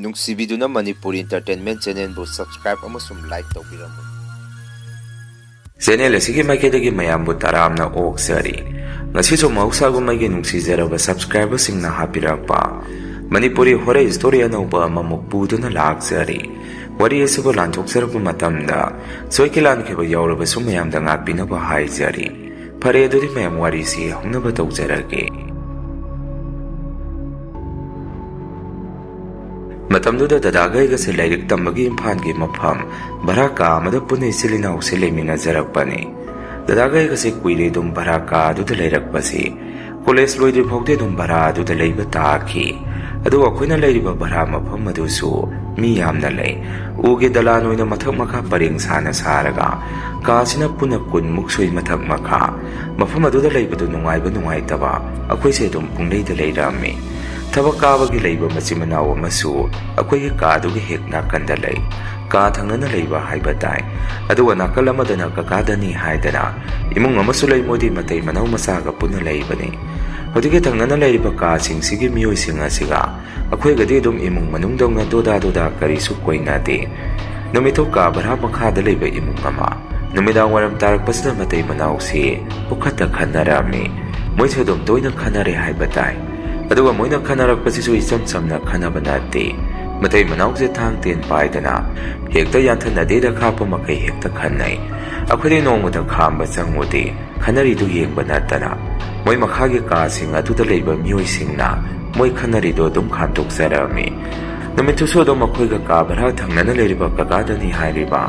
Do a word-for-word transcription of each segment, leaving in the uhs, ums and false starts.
ꯅꯨꯡꯁꯤꯕꯤꯗꯨꯅ Manipuri Entertainment Channelꯕꯨ subscribe ꯑꯃꯁꯨꯡ like ꯇꯧꯕꯤꯔꯝꯃꯨ꯫ Channel ꯑꯁꯤꯒꯤ ꯃꯥꯏꯀꯩꯗꯒꯤ ꯃꯌꯥꯝꯕꯨ ꯇꯔꯥꯝꯅ ꯑꯣꯛꯆꯔꯤ꯫ ꯉꯁꯤꯁꯨ ꯃꯍꯧꯁꯥꯒꯨꯝꯕꯒꯤ ꯅꯨꯡꯁꯤꯖꯔꯕ subscriberꯁꯤꯡꯅ ꯍꯥꯞꯄꯤꯔꯛꯄ ꯃꯅꯤꯄꯨꯔꯤ horror story ꯑꯅꯧꯕ ꯑꯃꯃꯨꯛ ꯄꯨꯗꯨꯅ ꯂꯥꯛꯆꯔꯤ꯫ ꯋꯥꯔꯤ ꯑꯁꯤꯕꯨ ꯂꯥꯟꯊꯣꯛꯆꯔꯛꯄ ꯃꯇꯝꯗ ꯁꯣꯏꯈꯤ ꯂꯥꯟꯈꯤꯕ ꯌꯥꯎꯔꯕꯁꯨ ꯃꯌꯥꯝꯗ ꯉꯥꯛꯄꯤꯅꯕ ꯍꯥꯏꯖꯔꯤ꯫ ꯐꯔꯦ, ꯑꯗꯨꯗꯤ ꯃꯌꯥꯝ ꯋꯥꯔꯤꯁꯤ ꯍꯧꯅꯕ ꯇꯧꯖꯔꯒꯦ꯫ ꯃꯇꯝꯗꯨꯗ ꯗꯗꯥꯒ ꯑꯩꯒꯁꯦ ꯂꯥꯏꯔꯤꯛ ꯇꯝꯕꯒꯤ ꯏꯝꯐꯥꯜꯒꯤ ꯃꯐꯝ ꯚꯔꯥ ꯀꯥ ꯑꯃꯗ ꯄꯨꯟꯅ ꯏꯆꯤꯜ ꯏꯅꯥꯎꯁꯦ ꯂꯩꯃꯤꯟꯅꯖꯔꯛꯄꯅꯤ꯫ ꯗꯗꯥꯒ ꯑꯩꯒꯁꯦ ꯀꯨꯏꯔꯦ ꯑꯗꯨꯝ ꯚꯔꯥ ꯀꯥ ꯑꯗꯨꯗ ꯂꯩꯔꯛꯄꯁꯤ꯫ ꯀꯣꯂꯦꯖ ꯂꯣꯏꯗ꯭ꯔꯤ ꯐꯥꯎꯗꯤ ꯑꯗꯨꯝ ꯚꯔꯥ ꯑꯗꯨꯗ ꯂꯩꯕ ꯇꯥꯈꯤ꯫ ꯑꯗꯨꯒ ꯑꯩꯈꯣꯏꯅ ꯂꯩꯔꯤꯕ ꯚꯔꯥ ꯃꯐꯝ ꯑꯗꯨꯁꯨ ꯃꯤ ꯌꯥꯝꯅ ꯂꯩ꯫ ꯎꯒꯤ ꯗꯂꯥꯟ ꯑꯣꯏꯅ ꯃꯊꯛ ꯃꯈꯥ ꯄꯔꯦꯡ ꯁꯥꯅ ꯁꯥꯔꯒ ꯀꯥꯁꯤꯅ ꯄꯨꯟꯅ ꯀꯨꯟꯃꯨꯛ ꯁꯨꯏ ꯃꯊꯛ ꯃꯈꯥ꯫ ꯃꯐꯝ ꯑꯗꯨꯗ ꯂꯩꯕꯗꯨ ꯅꯨꯡꯉꯥꯏꯕ ꯅꯨꯡꯉꯥꯏꯇꯕ ꯑꯩꯈꯣꯏꯁꯦ ꯑꯗꯨꯝ ꯄꯨꯡꯂꯩꯗ ꯂꯩꯔꯝꯃꯤ꯫ ꯊꯕꯛ ꯀꯥꯕꯒꯤ ꯂꯩꯕ ꯃꯆꯤꯟ ꯃꯅꯥꯎ ꯑꯃꯁꯨ ꯑꯩꯈꯣꯏꯒꯤ ꯀꯥꯗꯨꯒꯤ ꯍꯦꯛ ꯅꯥꯀꯟꯗ ꯂꯩ꯫ ꯀꯥ ꯊꯪꯅꯅ ꯂꯩꯕ ꯍꯥꯏꯕ ꯇꯥꯏ꯫ ꯑꯗꯨꯒ ꯅꯥꯀꯜ ꯑꯃꯗꯅ ꯀꯀꯥ ꯗꯅꯤ ꯍꯥꯏꯗꯅ ꯏꯃꯨꯡ ꯑꯃꯁꯨ ꯂꯩ, ꯃꯣꯏꯗꯤ ꯃꯇꯩ ꯃꯅꯥꯎ ꯃꯆꯥꯒ ꯄꯨꯟꯅ ꯂꯩꯕꯅꯤ꯫ ꯍꯧꯖꯤꯛꯀꯤ ꯊꯪꯅꯅ ꯂꯩꯔꯤꯕ ꯀꯥꯁꯤꯡꯁꯤꯒꯤ ꯃꯤꯑꯣꯏꯁꯤꯡ ꯑꯁꯤꯒ ꯑꯩꯈꯣꯏꯒꯗꯤ ꯑꯗꯨꯝ ꯏꯃꯨꯡ ꯃꯅꯨꯡꯗꯧꯅ ꯗꯣꯗꯥ ꯗꯣꯗꯥ ꯀꯔꯤꯁꯨ ꯀꯣꯏꯅꯗꯦ꯫ ꯅꯨꯃꯤꯠꯇꯨ ꯀꯥ ꯚꯔꯥ ꯃꯈꯥꯗ ꯂꯩꯕ ꯏꯃꯨꯡ ꯑꯃ ꯅꯨꯃꯤꯗꯥꯡ ꯋꯥꯏꯔꯝ ꯇꯥꯔꯛꯄꯁꯤꯗ ꯃꯇꯩ ꯃꯅꯥꯎꯁꯤ ꯄꯨꯈꯠꯇ ꯈꯟꯅꯔꯝꯃꯤ꯫ ꯃꯣꯏꯁꯨ ꯑꯗꯨꯝ ꯇꯣꯏꯅ ꯈꯟꯅꯔꯦ ꯍꯥꯏꯕ ꯇꯥꯏ꯫ ꯑꯗꯨꯒ ꯃꯣꯏꯅ ꯈꯟꯅꯔꯛꯄꯁꯤꯁꯨ ꯏꯆꯝ ꯆꯝꯅ ꯈꯟꯅꯕ ꯅꯠꯇꯦ꯫ ꯃꯇꯩ ꯃꯅꯥꯎꯁꯦ ꯊꯥꯡ ꯇꯦꯟ ꯄꯥꯏꯗꯅ ꯍꯦꯛꯇ ꯌꯥꯟꯊꯠꯅꯗꯦꯗ ꯈꯥꯞꯄ ꯃꯈꯩ ꯍꯦꯛꯇ ꯈꯟꯅꯩ꯫ ꯑꯩꯈꯣꯏꯗꯤ ꯅꯣꯡꯃꯇ ꯈꯥꯝꯕ ꯆꯪꯉꯨꯗꯦ꯫ ꯈꯟꯅꯔꯤꯗꯨ ꯌꯦꯡꯕ ꯅꯠꯇꯅ ꯃꯣꯏ ꯃꯈꯥꯒꯤ ꯀꯥꯁꯤꯡ ꯑꯗꯨꯗ ꯂꯩꯕ ꯃꯤꯑꯣꯏꯁꯤꯡꯅ ꯃꯣꯏ ꯈꯟꯅꯔꯤꯗꯨ ꯑꯗꯨꯝ ꯈꯥꯝꯗꯣꯛꯆꯔꯝꯃꯤ꯫ ꯅꯨꯃꯤꯠꯇꯨꯁꯨ ꯑꯗꯨꯝ ꯑꯩꯈꯣꯏꯒ ꯀꯥ ꯚꯔꯥ ꯊꯪꯅꯅ ꯂꯩꯔꯤꯕ ꯀꯀꯥ ꯗꯅꯤ ꯍꯥꯏꯔꯤꯕ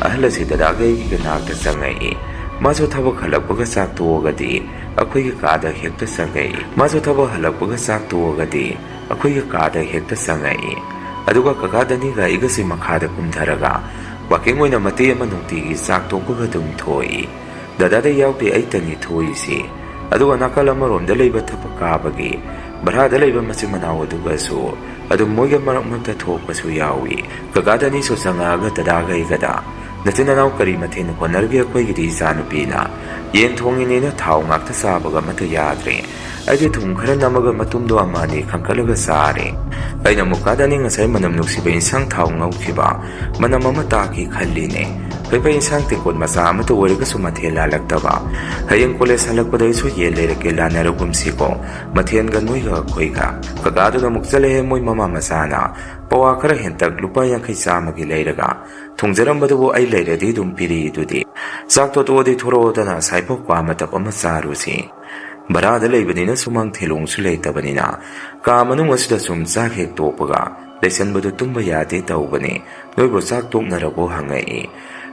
ꯑꯍꯜ ꯑꯁꯤ ꯗꯗꯥꯒ ꯑꯩꯒꯤ ꯅꯥꯛꯇ ꯆꯪꯉꯛꯏ꯫ ꯃꯥꯁꯨ ꯊꯕꯛ ꯍꯜꯂꯛꯄꯒ ꯆꯥꯛ ꯇꯣꯛꯑꯒꯗꯤ ꯑꯩꯈꯣꯏꯒꯤ ꯀꯥꯗ ꯍꯦꯛꯇ ꯆꯪꯉꯛꯏ꯫ ꯃꯥꯁꯨ ꯊꯕꯛ ꯍꯜꯂꯛꯄꯒ ꯆꯥꯛ ꯇꯣꯛꯑꯒꯗꯤ ꯑꯩꯈꯣꯏꯒꯤ ꯀꯥꯗ ꯍꯦꯛꯇ ꯆꯪꯉꯛꯏ꯫ ꯑꯗꯨꯒ ꯀꯀꯥ ꯗꯅꯤꯒ ꯑꯩꯒꯁꯤ ꯃꯈꯥꯗ ꯀꯨꯝꯊꯔꯒ walking ꯑꯣꯏꯅ ꯃꯇꯦꯛ ꯑꯃ ꯅꯨꯡꯇꯤꯒꯤ ꯆꯥꯛ ꯇꯣꯛꯄꯒ ꯑꯗꯨꯝ ꯊꯣꯛꯏ꯫ ꯗꯗꯥꯗ ꯌꯥꯎꯗꯦ ꯑꯩꯇꯅꯤ ꯊꯣꯛꯏꯁꯤ꯫ ꯑꯗꯨꯒ ꯅꯥꯀꯜ ꯑꯃꯔꯣꯝꯗ ꯂꯩꯕ ꯊꯕꯛ ꯀꯥꯕꯒꯤ ꯚꯔꯥꯗ ꯂꯩꯕ ꯃꯆꯤꯟ ꯃꯅꯥꯎ ꯑꯗꯨꯒꯁꯨ ꯑꯗꯨꯝ ꯃꯣꯏꯒ ꯃꯔꯛ ꯃꯔꯛꯇ ꯊꯣꯛꯄꯁꯨ ꯌꯥꯎꯏ꯫ ꯀꯀꯥ ꯗꯅꯤꯁꯨ ꯆꯪꯉꯛꯑꯒ ꯗꯗꯥꯒ ꯑꯩꯒꯗ, "ꯅꯆꯤꯟ ꯅꯅꯥꯎ ꯀꯔꯤ ꯃꯊꯦꯜ ꯍꯣꯠꯅꯔꯒꯦ ꯑꯩꯈꯣꯏꯒꯤꯗꯤ ꯏꯆꯥꯅꯨꯄꯤꯅ?" ꯌꯦꯟ ꯊꯣꯡꯉꯤꯅꯦꯅ ꯊꯥꯎ ꯉꯥꯛꯇ ꯆꯥꯕꯒ ꯑꯃꯠꯇ ꯌꯥꯗ꯭ꯔꯦ꯫ ꯑꯩꯗꯤ ꯊꯨꯝ ꯈꯔ ꯅꯝꯃꯒ ꯃꯇꯨꯝꯗꯣ ꯑꯃ ꯑꯅꯤ ꯈꯟꯀꯠꯂꯒ ꯆꯥꯔꯦ꯫ ꯑꯩꯅ ꯑꯃꯨꯛ ꯀꯥꯗꯅꯤ ꯉꯁꯥꯏ ꯃꯅꯝ ꯅꯨꯡꯁꯤꯕ ꯏꯟꯁꯥꯡ ꯊꯥꯎ ꯉꯧꯈꯤꯕ ꯃꯅꯝ ꯑꯃ ꯇꯥꯈꯤ ꯈꯜꯂꯤꯅꯦ꯫ ꯐꯩ ꯐꯩ ꯏꯟꯁꯥꯡ ꯇꯦꯡꯀꯣꯠ ꯃꯆꯥ ꯑꯃꯠꯇ ꯑꯣꯏꯔꯒꯁꯨ ꯃꯊꯦꯜ ꯂꯥꯜꯂꯛꯇꯕ꯫ ꯍꯌꯦꯡ ꯀꯣꯂꯦꯖ ꯍꯜꯂꯛꯄꯗ ꯑꯩꯁꯨ ꯌꯦꯟ ꯂꯩꯔꯛꯀꯦ, ꯂꯥꯟꯅꯔꯒꯨꯝꯁꯤꯀꯣ꯫ ꯃꯊꯦꯜꯒ ꯅꯣꯏꯒ ꯑꯩꯈꯣꯏꯒ꯫ ꯀꯀꯥꯗꯨꯅ ꯑꯃꯨꯛ ꯆꯠꯂꯦꯍꯦ ꯃꯣꯏ ꯃꯃꯥ ꯃꯆꯥꯅ꯫ ꯄꯋꯥ ꯈꯔ ꯍꯦꯟꯇꯛ ꯂꯨꯄꯥ ꯌꯥꯡꯈꯩ ꯆꯥꯝꯃꯒꯤ ꯂꯩꯔꯒ ꯊꯣꯡꯖꯔꯝꯕꯗꯨꯕꯨ ꯑꯩ ꯂꯩꯔꯗꯤ ꯑꯗꯨꯝ ꯄꯤꯔꯤꯗꯨꯗꯤ꯫ ꯆꯥꯛꯇꯣ ꯇꯣꯛꯑꯗꯤ ꯊꯣꯔꯛꯑꯣꯗꯅ ꯁꯥꯏꯐꯧ ꯀ꯭ꯋꯥ ꯃꯇꯞ ꯑꯃ ꯆꯥꯔꯨꯁꯤ꯫ ꯚꯔꯥꯗ ꯂꯩꯕꯅꯤꯅ ꯁꯨꯃꯥꯡ ꯊꯦꯂꯣꯡꯁꯨ ꯂꯩꯇꯕꯅꯤꯅ ꯀꯥ ꯃꯅꯨꯡ ꯑꯁꯤꯗ ꯁꯨꯝ ꯆꯥꯛ ꯍꯦꯛ ꯇꯣꯛꯄꯒ ꯂꯩꯁꯟꯕꯗꯨ ꯇꯨꯝꯕ ꯌꯥꯗꯦ ꯇꯧꯕꯅꯤ꯫ ꯅꯣꯏꯕꯨ ꯆꯥꯛ ꯇꯣꯛꯅꯔꯕꯣ ꯍꯪꯉꯛꯏ꯫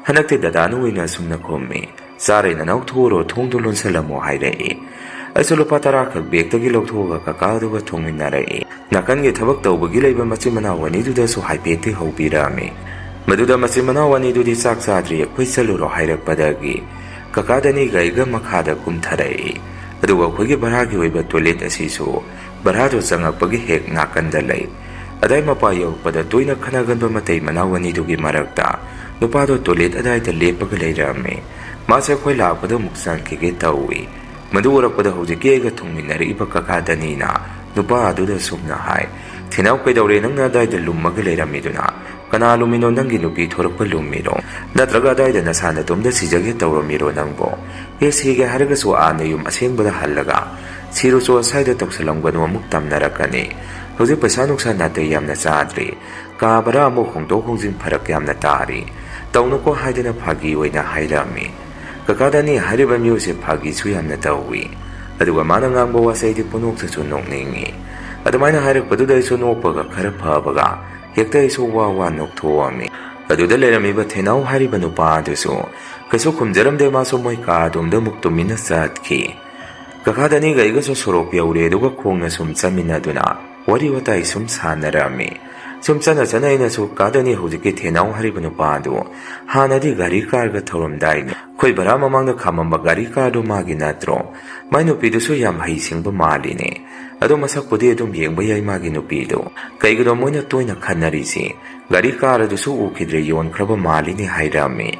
ꯍꯟꯗꯛꯇꯤ ꯗꯗꯥꯅ ꯑꯣꯏꯅ ꯑꯁꯨꯝꯅ ꯈꯨꯝꯃꯤ꯫ ꯆꯥꯔꯦ ꯅꯅꯥꯎ, ꯊꯣꯛꯎꯔꯣ, ꯊꯣꯡꯗꯨ ꯂꯣꯟꯁꯤꯜꯂꯝꯃꯣ ꯍꯥꯏꯔꯛꯏ꯫ ꯑꯩꯁꯨ ꯂꯨꯄꯥ ꯇꯔꯥ ꯈꯛ ꯕꯦꯒꯇꯒꯤ ꯂꯧꯊꯣꯛꯑꯒ ꯀꯀꯥꯗꯨꯒ ꯊꯣꯡꯃꯤꯟꯅꯔꯛꯏ꯫ ꯅꯥꯀꯟꯒꯤ ꯊꯕꯛ ꯇꯧꯕꯒꯤ ꯂꯩꯕ ꯃꯆꯤꯟ ꯃꯅꯥꯎ ꯑꯅꯤꯗꯨꯗꯁꯨ ꯍꯥꯏꯐꯦꯠꯇꯤ ꯍꯧꯕꯤꯔꯝꯃꯤ꯫ ꯃꯗꯨꯗ ꯃꯆꯤꯟ ꯃꯅꯥꯎ ꯑꯅꯤꯗꯨꯗꯤ ꯆꯥꯛ ꯆꯥꯗ꯭ꯔꯤ, ꯑꯩꯈꯣꯏ ꯆꯠꯂꯨꯔꯣ ꯍꯥꯏꯔꯛꯄꯗꯒꯤ ꯀꯀꯥ ꯗꯅꯤꯒ ꯑꯩꯒ ꯃꯈꯥꯗ ꯀꯨꯝꯊꯔꯛꯏ꯫ ꯑꯗꯨꯒ ꯑꯩꯈꯣꯏꯒꯤ ꯚꯔꯥꯒꯤ ꯑꯣꯏꯕ ꯇꯣꯏꯂꯦꯠ ꯑꯁꯤꯁꯨ ꯚꯔꯥꯗꯣ ꯆꯪꯉꯛꯄꯒꯤ ꯍꯦꯛ ꯅꯥꯀꯟꯗ ꯂꯩ꯫ ꯑꯗꯥꯏ ꯃꯄꯥ ꯌꯧꯔꯛꯄꯗ ꯇꯣꯏꯅ ꯈꯠꯅꯒꯟꯕ ꯃꯇꯩ ꯃꯅꯥꯎ ꯑꯅꯤꯗꯨꯒꯤ ꯃꯔꯛꯇ ꯅꯨꯄꯥꯗꯣ ꯇꯣꯏꯂꯦꯠ ꯑꯗꯥꯏꯗ ꯂꯦꯞꯄꯒ ꯂꯩꯔꯝꯃꯤ꯫ ꯃꯥꯁꯦ ꯑꯩꯈꯣꯏ ꯂꯥꯛꯄꯗ ꯑꯃꯨꯛ ꯆꯪꯈꯤꯒꯦ ꯇꯧꯏ꯫ ꯃꯗꯨ ꯎꯔꯛꯄꯗ ꯍꯧꯖꯤꯛꯀꯤ ꯑꯩꯒ ꯊꯣꯡꯃꯤꯟꯅꯔꯛꯏꯕ ꯀꯀꯥ ꯗꯅꯤꯅ ꯅꯨꯄꯥ ꯑꯗꯨꯗ ꯁꯨꯝꯅ ꯍꯥꯏ, "ꯊꯦꯅꯥꯎ, ꯀꯩꯗꯧꯔꯦ ꯅꯪꯅ ꯑꯗꯥꯏꯗ ꯂꯨꯝꯃꯒ ꯂꯩꯔꯝꯃꯤꯗꯨꯅ? ꯀꯅꯥ ꯂꯨꯝꯃꯤꯅꯣ, ꯅꯪꯒꯤ ꯅꯨꯄꯤ ꯊꯣꯔꯛꯄ ꯂꯨꯝꯃꯤꯔꯣ? ꯅꯠꯇ꯭ꯔꯒ ꯑꯗꯥꯏꯗ ꯅꯁꯥ ꯅꯇꯣꯝꯗ ꯁꯤꯖꯒꯦ ꯇꯧꯔꯝꯃꯤꯔꯣ ꯅꯪꯕꯣ? ꯑꯦ, ꯁꯤꯒꯦ ꯍꯥꯏꯔꯒꯁꯨ ꯑꯥ ꯅꯌꯨꯝ ꯑꯁꯦꯡꯕꯗ ꯍꯜꯂꯒ ꯁꯤꯔꯨꯆꯣ, ꯑꯁꯥꯏꯗ ꯇꯧꯁꯜꯂꯝꯒꯅꯨ, ꯑꯃꯨꯛ ꯇꯝꯅꯔꯛꯀꯅꯤ꯫ ꯍꯧꯖꯤꯛ ꯄꯩꯁꯥ ꯅꯨꯡꯁꯥ ꯅꯥꯇꯩ ꯌꯥꯝꯅ ꯆꯥꯗ꯭ꯔꯤ꯫ ꯀꯥ ꯚꯔꯥ ꯑꯃꯨꯛ ꯍꯣꯡꯗꯣꯛ ꯍꯣꯡꯖꯤꯟ ꯐꯔꯛ ꯌꯥꯝꯅ ꯇꯥꯔꯤ꯫ ꯇꯧꯅꯨꯀꯣ" ꯍꯥꯏꯗꯅ ꯐꯥꯒꯤ ꯑꯣꯏꯅ ꯍꯥꯏꯔꯝꯃꯤ꯫ ꯀꯀꯥ ꯗꯅꯤ ꯍꯥꯏꯔꯤꯕ ꯃꯤꯑꯣꯏꯁꯦ ꯐꯥꯒꯤꯁꯨ ꯌꯥꯝꯅ ꯇꯧꯏ꯫ ꯑꯗꯨꯒ ꯃꯥꯅ ꯉꯥꯡꯕ ꯋꯥꯁꯦ ꯑꯩꯗꯤ ꯄꯨꯡꯅꯣꯛꯇꯁꯨ ꯅꯣꯛꯅꯤꯡꯉꯤ꯫ ꯑꯗꯨꯃꯥꯏꯅ ꯍꯥꯏꯔꯛꯄꯗꯨꯗ ꯑꯩꯁꯨ ꯅꯣꯛꯄꯒ ꯈꯔ ꯐꯕꯒ ꯍꯦꯛꯇ ꯑꯩꯁꯨ ꯋꯥ ꯋꯥ ꯅꯣꯛꯊꯣꯛꯑꯝꯃꯤ꯫ ꯑꯗꯨꯗ ꯂꯩꯔꯝꯃꯤꯕ ꯊꯦꯅꯥꯎ ꯍꯥꯏꯔꯤꯕ ꯅꯨꯄꯥ ꯑꯗꯨꯁꯨ ꯀꯩꯁꯨ ꯈꯨꯝꯖꯔꯝꯗꯦ꯫ ꯃꯥꯁꯨ ꯃꯣꯏ ꯀꯥ ꯑꯗꯣꯝꯗ ꯑꯃꯨꯛ ꯇꯨꯃꯤꯟꯅ ꯆꯠꯈꯤ꯫ ꯀꯀꯥ ꯗꯅꯤꯒ ꯑꯩꯒꯁꯨ ꯁꯣꯔꯣꯛ ꯌꯧꯔꯦ, ꯑꯗꯨꯒ ꯈꯣꯡꯅ ꯁꯨꯝ ꯆꯠꯃꯤꯟꯅꯗꯨꯅ ꯋꯥꯔꯤ ꯋꯥꯇꯥꯏ ꯁꯨꯝ ꯁꯥꯟꯅꯔꯝꯃꯤ꯫ ꯁꯨꯝ ꯆꯠꯅ ꯆꯠꯅ ꯑꯩꯅꯁꯨ ꯀꯥ ꯗꯅꯤ ꯍꯧꯖꯤꯛꯀꯤ ꯊꯦꯅꯥꯎ ꯍꯥꯏꯔꯤꯕ ꯅꯨꯄꯥꯗꯨ ꯍꯥꯟꯅꯗꯤ ꯒꯥꯔꯤ ꯀꯥꯔꯒ ꯊꯧꯔꯝꯗꯥꯏꯅꯦ꯫ ꯑꯩꯈꯣꯏ ꯚꯔꯥ ꯃꯃꯥꯡꯗ ꯈꯥꯝꯃꯝꯕ ꯒꯥꯔꯤ ꯀꯥꯔꯗꯨ ꯃꯥꯒꯤ ꯅꯠꯇ꯭ꯔꯣ? ꯃꯥꯏ ꯅꯨꯄꯤꯗꯨꯁꯨ ꯌꯥꯝ ꯍꯩ ꯁꯤꯡꯕ ꯃꯥꯜꯂꯤꯅꯦ꯫ ꯑꯗꯣ ꯃꯁꯛꯄꯨꯗꯤ ꯑꯗꯨꯝ ꯌꯦꯡꯕ ꯌꯥꯏ ꯃꯥꯒꯤ ꯅꯨꯄꯤꯗꯣ꯫ ꯀꯩꯒꯤꯅꯣ ꯃꯣꯏꯅ ꯇꯣꯏꯅ ꯈꯟꯅꯔꯤꯁꯤ? ꯒꯥꯔꯤ ꯀꯥꯔ ꯑꯗꯨꯁꯨ ꯎꯈꯤꯗ꯭ꯔꯦ, ꯌꯣꯟꯈ꯭ꯔꯕ ꯃꯥꯜꯂꯤꯅꯦ ꯍꯥꯏꯔꯝꯃꯤ꯫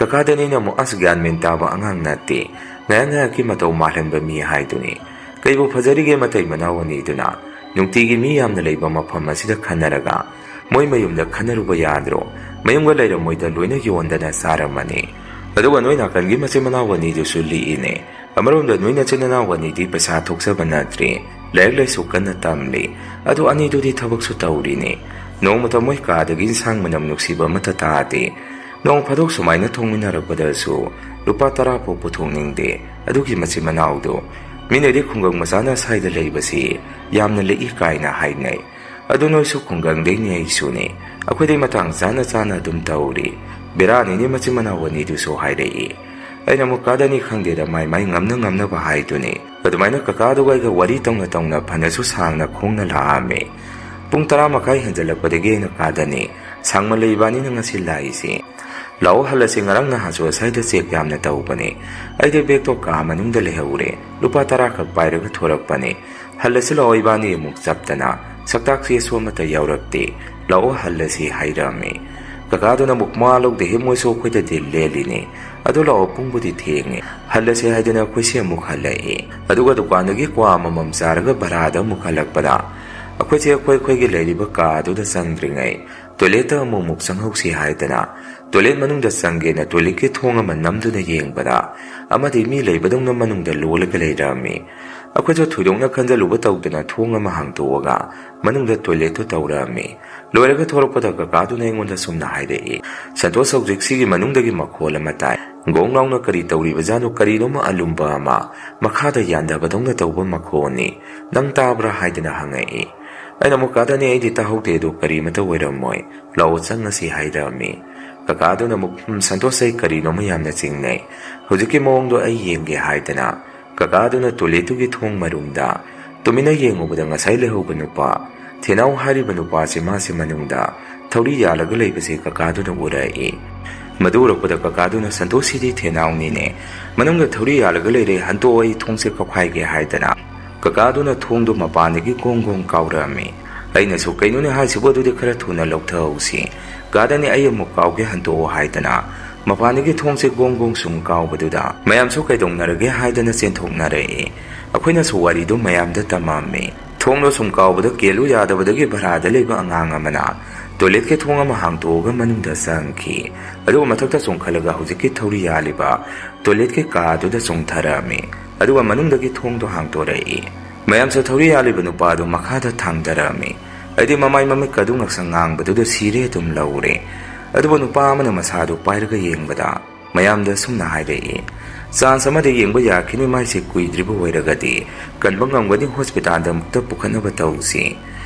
ꯀꯀꯥꯗꯅꯤꯅ ꯑꯃꯨꯛ, "ꯑꯁ, ꯒ꯭ꯌꯥꯟ ꯃꯦꯟ ꯇꯥꯕ ꯑꯉꯥꯡ ꯅꯠꯇꯦ, ꯉꯥꯏꯍꯥꯛ ꯉꯥꯏꯍꯥꯛꯀꯤ ꯃꯇꯧ ꯃꯥꯜꯍꯟꯕ ꯃꯤ ꯍꯥꯏꯗꯨꯅꯤ꯫ ꯀꯩꯕꯨ ꯐꯖꯔꯤꯒꯦ ꯃꯇꯩ ꯃꯅꯥꯎ ꯑꯅꯤꯗꯨꯅ? ꯅꯨꯡꯇꯤꯒꯤ ꯃꯤ ꯌꯥꯝꯅ ꯂꯩꯕ ꯃꯐꯝ ꯑꯁꯤꯗ ꯈꯟꯅꯔꯒ ꯃꯣꯏ ꯃꯌꯨꯝꯗ ꯈꯟꯅꯔꯨꯕ ꯌꯥꯗ꯭ꯔꯣ? ꯃꯌꯨꯝꯒ ꯂꯩꯔꯝꯃꯣꯏꯗ, ꯂꯣꯏꯅ ꯌꯣꯟꯗꯅ ꯆꯥꯔꯝꯃꯅꯤ꯫ ꯑꯗꯨꯒ ꯅꯣꯏ ꯅꯥꯀꯟꯒꯤ ꯃꯆꯤꯟ ꯃꯅꯥꯎ ꯑꯅꯤꯗꯨꯁꯨ ꯂꯤꯛꯏꯅꯦ꯫ ꯑꯃꯔꯣꯝꯗ ꯅꯣꯏ ꯅꯆꯤꯟ ꯅꯅꯥꯎ ꯑꯅꯤꯗꯤ ꯄꯩꯁꯥ ꯊꯣꯛꯆꯕ ꯅꯠꯇ꯭ꯔꯦ, ꯂꯥꯏꯔꯤꯛ ꯂꯥꯏꯁꯨ ꯀꯟꯅ ꯇꯝꯂꯤ, ꯑꯗꯨ ꯑꯅꯤꯗꯨꯗꯤ ꯊꯕꯛꯁꯨ ꯇꯧꯔꯤꯅꯦ꯫ ꯅꯣꯡꯃꯇ ꯃꯣꯏ ꯀꯥꯗꯒꯤ ꯏꯟꯁꯥꯡ ꯃꯅꯝ ꯅꯨꯡꯁꯤꯕ ꯑꯃꯠꯇ ꯇꯥꯗꯦ꯫ ꯅꯣꯡ ꯐꯥꯗꯣꯛ ꯁꯨꯃꯥꯏꯅ ꯊꯣꯡꯃꯤꯟꯅꯔꯛꯄꯗꯁꯨ ꯂꯨꯄꯥ ꯇꯔꯥ ꯐꯥꯎ ꯄꯨꯊꯣꯛꯅꯤꯡꯗꯦ꯫ ꯑꯗꯨꯒꯤ ꯃꯆꯤꯟ ꯃꯅꯥꯎꯗꯣ, ꯃꯤꯅꯗꯤ ꯈꯨꯡꯒꯪ ꯃꯆꯥꯅ ꯁ꯭ꯋꯥꯏꯗ ꯂꯩꯕꯁꯤ ꯌꯥꯝꯅ ꯂꯤꯛꯏ ꯀꯥꯏꯅ ꯍꯥꯏꯅꯩ꯫ ꯑꯗꯨ ꯅꯣꯏꯁꯨ ꯈꯨꯡꯒꯪꯗꯩꯅꯤ, ꯑꯩꯁꯨꯅꯤ꯫ ꯑꯩꯈꯣꯏꯗꯤ ꯃꯇꯥꯡ ꯆꯥꯅ ꯆꯥꯅ ꯑꯗꯨꯝ ꯇꯧꯔꯤ꯫ ꯕꯦꯔꯥꯅꯤꯅꯦ ꯃꯆꯤꯟ ꯃꯅꯥꯎ ꯑꯅꯤꯗꯨꯁꯨ", ꯍꯥꯏꯔꯛꯏ꯫ ꯑꯩꯅ ꯑꯃꯨꯛ, "ꯀꯥꯗꯅꯤ, ꯈꯪꯗꯦꯗ, ꯃꯥꯏ ꯃꯥꯏ ꯉꯝꯅ ꯉꯝꯅꯕ ꯍꯥꯏꯗꯨꯅꯤ꯫ ꯑꯗꯨꯃꯥꯏꯅ ꯀꯀꯥꯗꯨꯒ ꯑꯩꯒ ꯋꯥꯔꯤ ꯇꯧꯅ ꯇꯧꯅ ꯐꯅꯁꯨ ꯁꯥꯡꯅ ꯈꯣꯡꯅ ꯂꯥꯛꯑꯝꯃꯤ꯫ ꯄꯨꯡ ꯇꯔꯥ ꯃꯈꯥꯏ ꯍꯦꯟꯖꯜꯂꯛꯄꯗꯒꯤ ꯑꯩꯅ, "ꯀꯥꯗꯅꯤ, ꯁꯥꯡꯃꯜꯂꯦ ꯏꯕꯥꯅꯤꯅ ꯉꯁꯤ ꯂꯥꯛꯏꯁꯤ꯫ ꯂꯥꯛꯑꯣ, ꯍꯜꯂꯁꯤ, ꯉꯔꯥꯡ ꯅꯍꯥꯟꯁꯨ ꯑꯁ꯭ꯋꯥꯏꯗ ꯆꯦꯛ ꯌꯥꯝꯅ ꯇꯧꯕꯅꯤ꯫ ꯑꯩꯗꯤ ꯕꯦꯒꯇꯣ ꯀꯥ ꯃꯅꯨꯡꯗ ꯂꯩꯍꯧꯔꯦ꯫ ꯂꯨꯄꯥ ꯇꯔꯥ ꯈꯛ ꯄꯥꯏꯔꯒ ꯊꯣꯔꯛꯄꯅꯤ꯫ ꯍꯜꯂꯁꯤ ꯂꯥꯛꯑꯣ ꯏꯕꯥꯅꯤ", ꯑꯃꯨꯛ ꯆꯞꯇꯅ꯫ ꯁꯛꯇꯥꯛꯁꯤ ꯑꯁꯣꯝ ꯑꯃꯠꯇ ꯌꯥꯎꯔꯛꯇꯦ꯫ "ꯂꯥꯛꯑꯣ, ꯍꯜꯂꯁꯤ", ꯍꯥꯏꯔꯝꯃꯤ꯫ ꯀꯀꯥꯗꯨꯅ ꯑꯃꯨꯛ, "ꯃꯋꯥ ꯂꯧꯗꯦꯍꯦ, ꯃꯣꯏꯁꯨ ꯑꯩꯈꯣꯏꯗ ꯗꯤꯜ ꯂꯦꯜꯂꯤꯅꯤ꯫ ꯑꯗꯨ ꯂꯥꯛꯑꯣ, ꯄꯨꯡꯕꯨꯗꯤ ꯊꯦꯡꯉꯦ꯫ ꯍꯜꯂꯁꯤ", ꯍꯥꯏꯗꯅ ꯑꯩꯈꯣꯏꯁꯦ ꯑꯃꯨꯛ ꯍꯜꯂꯛꯏ꯫ ꯑꯗꯨꯒ ꯗꯨꯀꯥꯟꯗꯒꯤ ꯀ꯭ꯋꯥ ꯑꯃꯃꯝ ꯆꯥꯔꯒ ꯚꯔꯥꯗ ꯑꯃꯨꯛ ꯍꯜꯂꯛꯄꯗ, ꯑꯩꯈꯣꯏꯁꯦ ꯑꯩꯈꯣꯏ ꯑꯩꯈꯣꯏꯒꯤ ꯂꯩꯔꯤꯕ ꯀꯥ ꯑꯗꯨꯗ ꯆꯪꯗ꯭ꯔꯤꯉꯩ, ꯇꯣꯏꯂꯦꯠꯇ ꯑꯃꯨꯛ ꯑꯃꯨꯛ ꯆꯪꯍꯧꯁꯤ ꯍꯥꯏꯗꯅ, ꯇꯣꯏꯂꯦꯠ ꯃꯅꯨꯡꯗ ꯆꯪꯒꯦꯅ ꯇꯣꯏꯂꯦꯠꯀꯤ ꯊꯣꯡ ꯑꯃ ꯅꯝꯗꯨꯅ ꯌꯦꯡꯕꯗ, ꯑꯃꯗꯤ ꯃꯤ ꯂꯩꯕꯗꯧꯅ ꯃꯅꯨꯡꯗ ꯂꯣꯜꯂꯒ ꯂꯩꯔꯝꯃꯤ꯫ ꯑꯩꯈꯣꯏꯁꯨ ꯊꯣꯏꯗꯣꯛꯅ ꯈꯟꯖꯜꯂꯨꯕ ꯇꯧꯗꯅ ꯊꯣꯡ ꯑꯃ ꯍꯥꯡꯇꯣꯛꯑꯒ ꯃꯅꯨꯡꯗ ꯇꯣꯏꯂꯦꯠꯇꯨ ꯇꯧꯔꯛꯑꯝꯃꯤ꯫ ꯂꯣꯏꯔꯒ ꯊꯣꯔꯛꯄꯗ ꯀꯀꯥꯗꯨꯅ ꯑꯩꯉꯣꯟꯗ ꯁꯨꯝꯅ ꯍꯥꯏꯔꯛꯏ, "ꯁꯟꯇꯣꯁ, ꯍꯧꯖꯤꯛ ꯁꯤꯒꯤ ꯃꯅꯨꯡꯗꯒꯤ ꯃꯈꯣꯜ ꯑꯃ ꯇꯥꯏ꯫ ꯒꯣꯡ ꯂꯥꯎꯅ ꯀꯔꯤ ꯇꯧꯔꯤꯕꯖꯥꯠꯅꯣ? ꯀꯔꯤꯅꯣꯃ ꯑꯂꯨꯝꯕ ꯑꯃ ꯃꯈꯥꯗ ꯌꯥꯟꯊꯕꯗꯧꯅ ꯇꯧꯕ ꯃꯈꯣꯜꯅꯤ꯫ ꯅꯪ ꯇꯥꯕ꯭ꯔꯥ?" ꯍꯥꯏꯗꯅ ꯍꯪꯉꯛꯏ꯫ ꯑꯩꯅ ꯑꯃꯨꯛ, "ꯀꯥꯗꯅꯤ, ꯑꯩꯗꯤ ꯇꯥꯍꯧꯗꯦ, ꯑꯗꯨ ꯀꯔꯤꯃꯇ ꯑꯣꯏꯔꯝꯃꯣꯏ꯫ ꯂꯥꯛꯑꯣ, ꯆꯪꯉꯁꯤ", ꯍꯥꯏꯔꯛꯑꯝꯃꯤ꯫ ꯀꯀꯥꯗꯨꯅ ꯑꯃꯨꯛ, "ꯎꯝ, ꯁꯟꯇꯣꯁ, ꯑꯩ ꯀꯔꯤꯅꯣꯃ ꯌꯥꯝꯅ ꯆꯤꯡꯅꯩ꯫ ꯍꯧꯖꯤꯛꯀꯤ ꯃꯑꯣꯡꯗꯣ ꯑꯩ ꯌꯦꯡꯒꯦ", ꯍꯥꯏꯗꯅ ꯀꯀꯥꯗꯨꯅ ꯇꯣꯏꯂꯦꯠꯇꯨꯒꯤ ꯊꯣꯡ ꯃꯔꯨꯝꯗ ꯇꯨꯃꯤꯟꯅ ꯌꯦꯡꯉꯨꯕꯗ, ꯉꯁꯥꯏ ꯂꯩꯍꯧꯕ ꯅꯨꯄꯥ, ꯊꯦꯅꯥꯎ ꯍꯥꯏꯔꯤꯕ ꯅꯨꯄꯥꯁꯤ, ꯃꯥꯁꯤ ꯃꯅꯨꯡꯗ ꯊꯧꯔꯤ ꯌꯥꯜꯂꯒ ꯂꯩꯕꯁꯤ ꯀꯀꯥꯗꯨꯅ ꯎꯔꯛꯏ꯫ ꯃꯗꯨ ꯎꯔꯛꯄꯗ ꯀꯀꯥꯗꯨꯅ, "ꯁꯟꯇꯣꯁ, ꯁꯤꯗꯤ ꯊꯦꯅꯥꯎꯅꯤꯅꯦ꯫ ꯃꯅꯨꯡꯗ ꯊꯧꯔꯤ ꯌꯥꯜꯂꯒ ꯂꯩꯔꯦ, ꯍꯟꯇꯣꯛꯑꯣ, ꯑꯩ ꯊꯣꯡꯁꯦ ꯀꯞꯈꯥꯏꯒꯦ", ꯍꯥꯏꯗꯅ ꯀꯀꯥꯗꯨꯅ ꯊꯣꯡꯗꯨ ꯃꯄꯥꯟꯗꯒꯤ ꯒꯣꯡ ꯒꯣꯡ ꯀꯥꯎꯔꯛꯑꯝꯃꯤ꯫ ꯑꯩꯅꯁꯨ, "ꯀꯩꯅꯣꯅꯦ ꯍꯥꯏꯁꯤꯕꯨ? ꯑꯗꯨꯗꯤ ꯈꯔ ꯊꯨꯅ ꯂꯧꯊꯍꯧꯁꯤ꯫ ꯀꯥꯗꯅꯤ, ꯑꯩ ꯑꯃꯨꯛ ꯀꯥꯎꯒꯦ, ꯍꯟꯇꯣꯛꯑꯣ", ꯍꯥꯏꯗꯅ ꯃꯄꯥꯟꯗꯒꯤ ꯊꯣꯡꯁꯦ ꯒꯣꯡ ꯒꯣꯡ ꯁꯨꯝ ꯀꯥꯎꯕꯗꯨꯗ ꯃꯌꯥꯝꯁꯨ ꯀꯩꯗꯧꯅꯔꯒꯦ ꯍꯥꯏꯗꯅ ꯆꯦꯟꯊꯣꯛꯅꯔꯛꯏ꯫ ꯑꯩꯈꯣꯏꯅꯁꯨ ꯋꯥꯔꯤꯗꯨ ꯃꯌꯥꯝꯗ ꯇꯝꯃꯝꯃꯤ꯫ ꯊꯣꯡꯗꯣ ꯁꯨꯝ ꯀꯥꯎꯕꯗ ꯀꯦꯜꯂꯨ ꯌꯥꯗꯕꯗꯒꯤ ꯚꯔꯥꯗ ꯂꯩꯕ ꯑꯉꯥꯡ ꯑꯃꯅ ꯇꯣꯏꯂꯦꯠꯀꯤ ꯊꯣꯡ ꯑꯃ ꯍꯥꯡꯇꯣꯛꯑꯒ ꯃꯅꯨꯡꯗ ꯆꯪꯈꯤ꯫ ꯑꯗꯨꯒ ꯃꯊꯛꯇ ꯆꯣꯡꯈꯠꯂꯒ ꯍꯧꯖꯤꯛꯀꯤ ꯊꯧꯔꯤ ꯌꯥꯜꯂꯤꯕ ꯇꯣꯏꯂꯦꯠꯀꯤ ꯀꯥꯗꯨꯗ ꯆꯣꯡꯊꯔꯛꯑꯝꯃꯤ꯫ ꯑꯗꯨꯒ ꯃꯅꯨꯡꯗꯒꯤ ꯊꯣꯡꯗꯣ ꯍꯥꯡꯗꯣꯔꯛꯏ꯫ ꯃꯌꯥꯝꯁꯨ ꯊꯧꯔꯤ ꯌꯥꯜꯂꯤꯕ ꯅꯨꯄꯥꯗꯨ ꯃꯈꯥꯗ ꯊꯥꯡꯊꯔꯛꯑꯝꯃꯤ꯫ ꯑꯩꯗꯤ ꯃꯃꯥꯏ ꯃꯃꯤꯠꯀꯗꯨ ꯉꯛꯁꯪ ꯉꯥꯡꯕꯗꯨꯗ ꯁꯤꯔꯦ ꯑꯗꯨꯝ ꯂꯧꯔꯦ꯫ ꯑꯗꯨꯕꯨ ꯅꯨꯄꯥ ꯑꯃꯅ ꯃꯁꯥꯗꯨ ꯄꯥꯏꯔꯒ ꯌꯦꯡꯕꯗ ꯃꯌꯥꯝꯗ ꯑꯁꯨꯝꯅ ꯍꯥꯏꯔꯛꯏ, "ꯆꯥꯟꯁ ꯑꯃꯗꯤ ꯌꯦꯡꯕ ꯌꯥꯈꯤꯅꯤ, ꯃꯥꯏꯁꯦ ꯀꯨꯏꯗ꯭ꯔꯤꯕ ꯑꯣꯏꯔꯒꯗꯤ ꯀꯟꯕ ꯉꯝꯒꯅꯤ, ꯍꯣꯁꯄꯤꯇꯥꯜꯗ ꯑꯃꯨꯛꯇ ꯄꯨꯈꯠꯅꯕ ꯇꯧꯁꯤ꯫"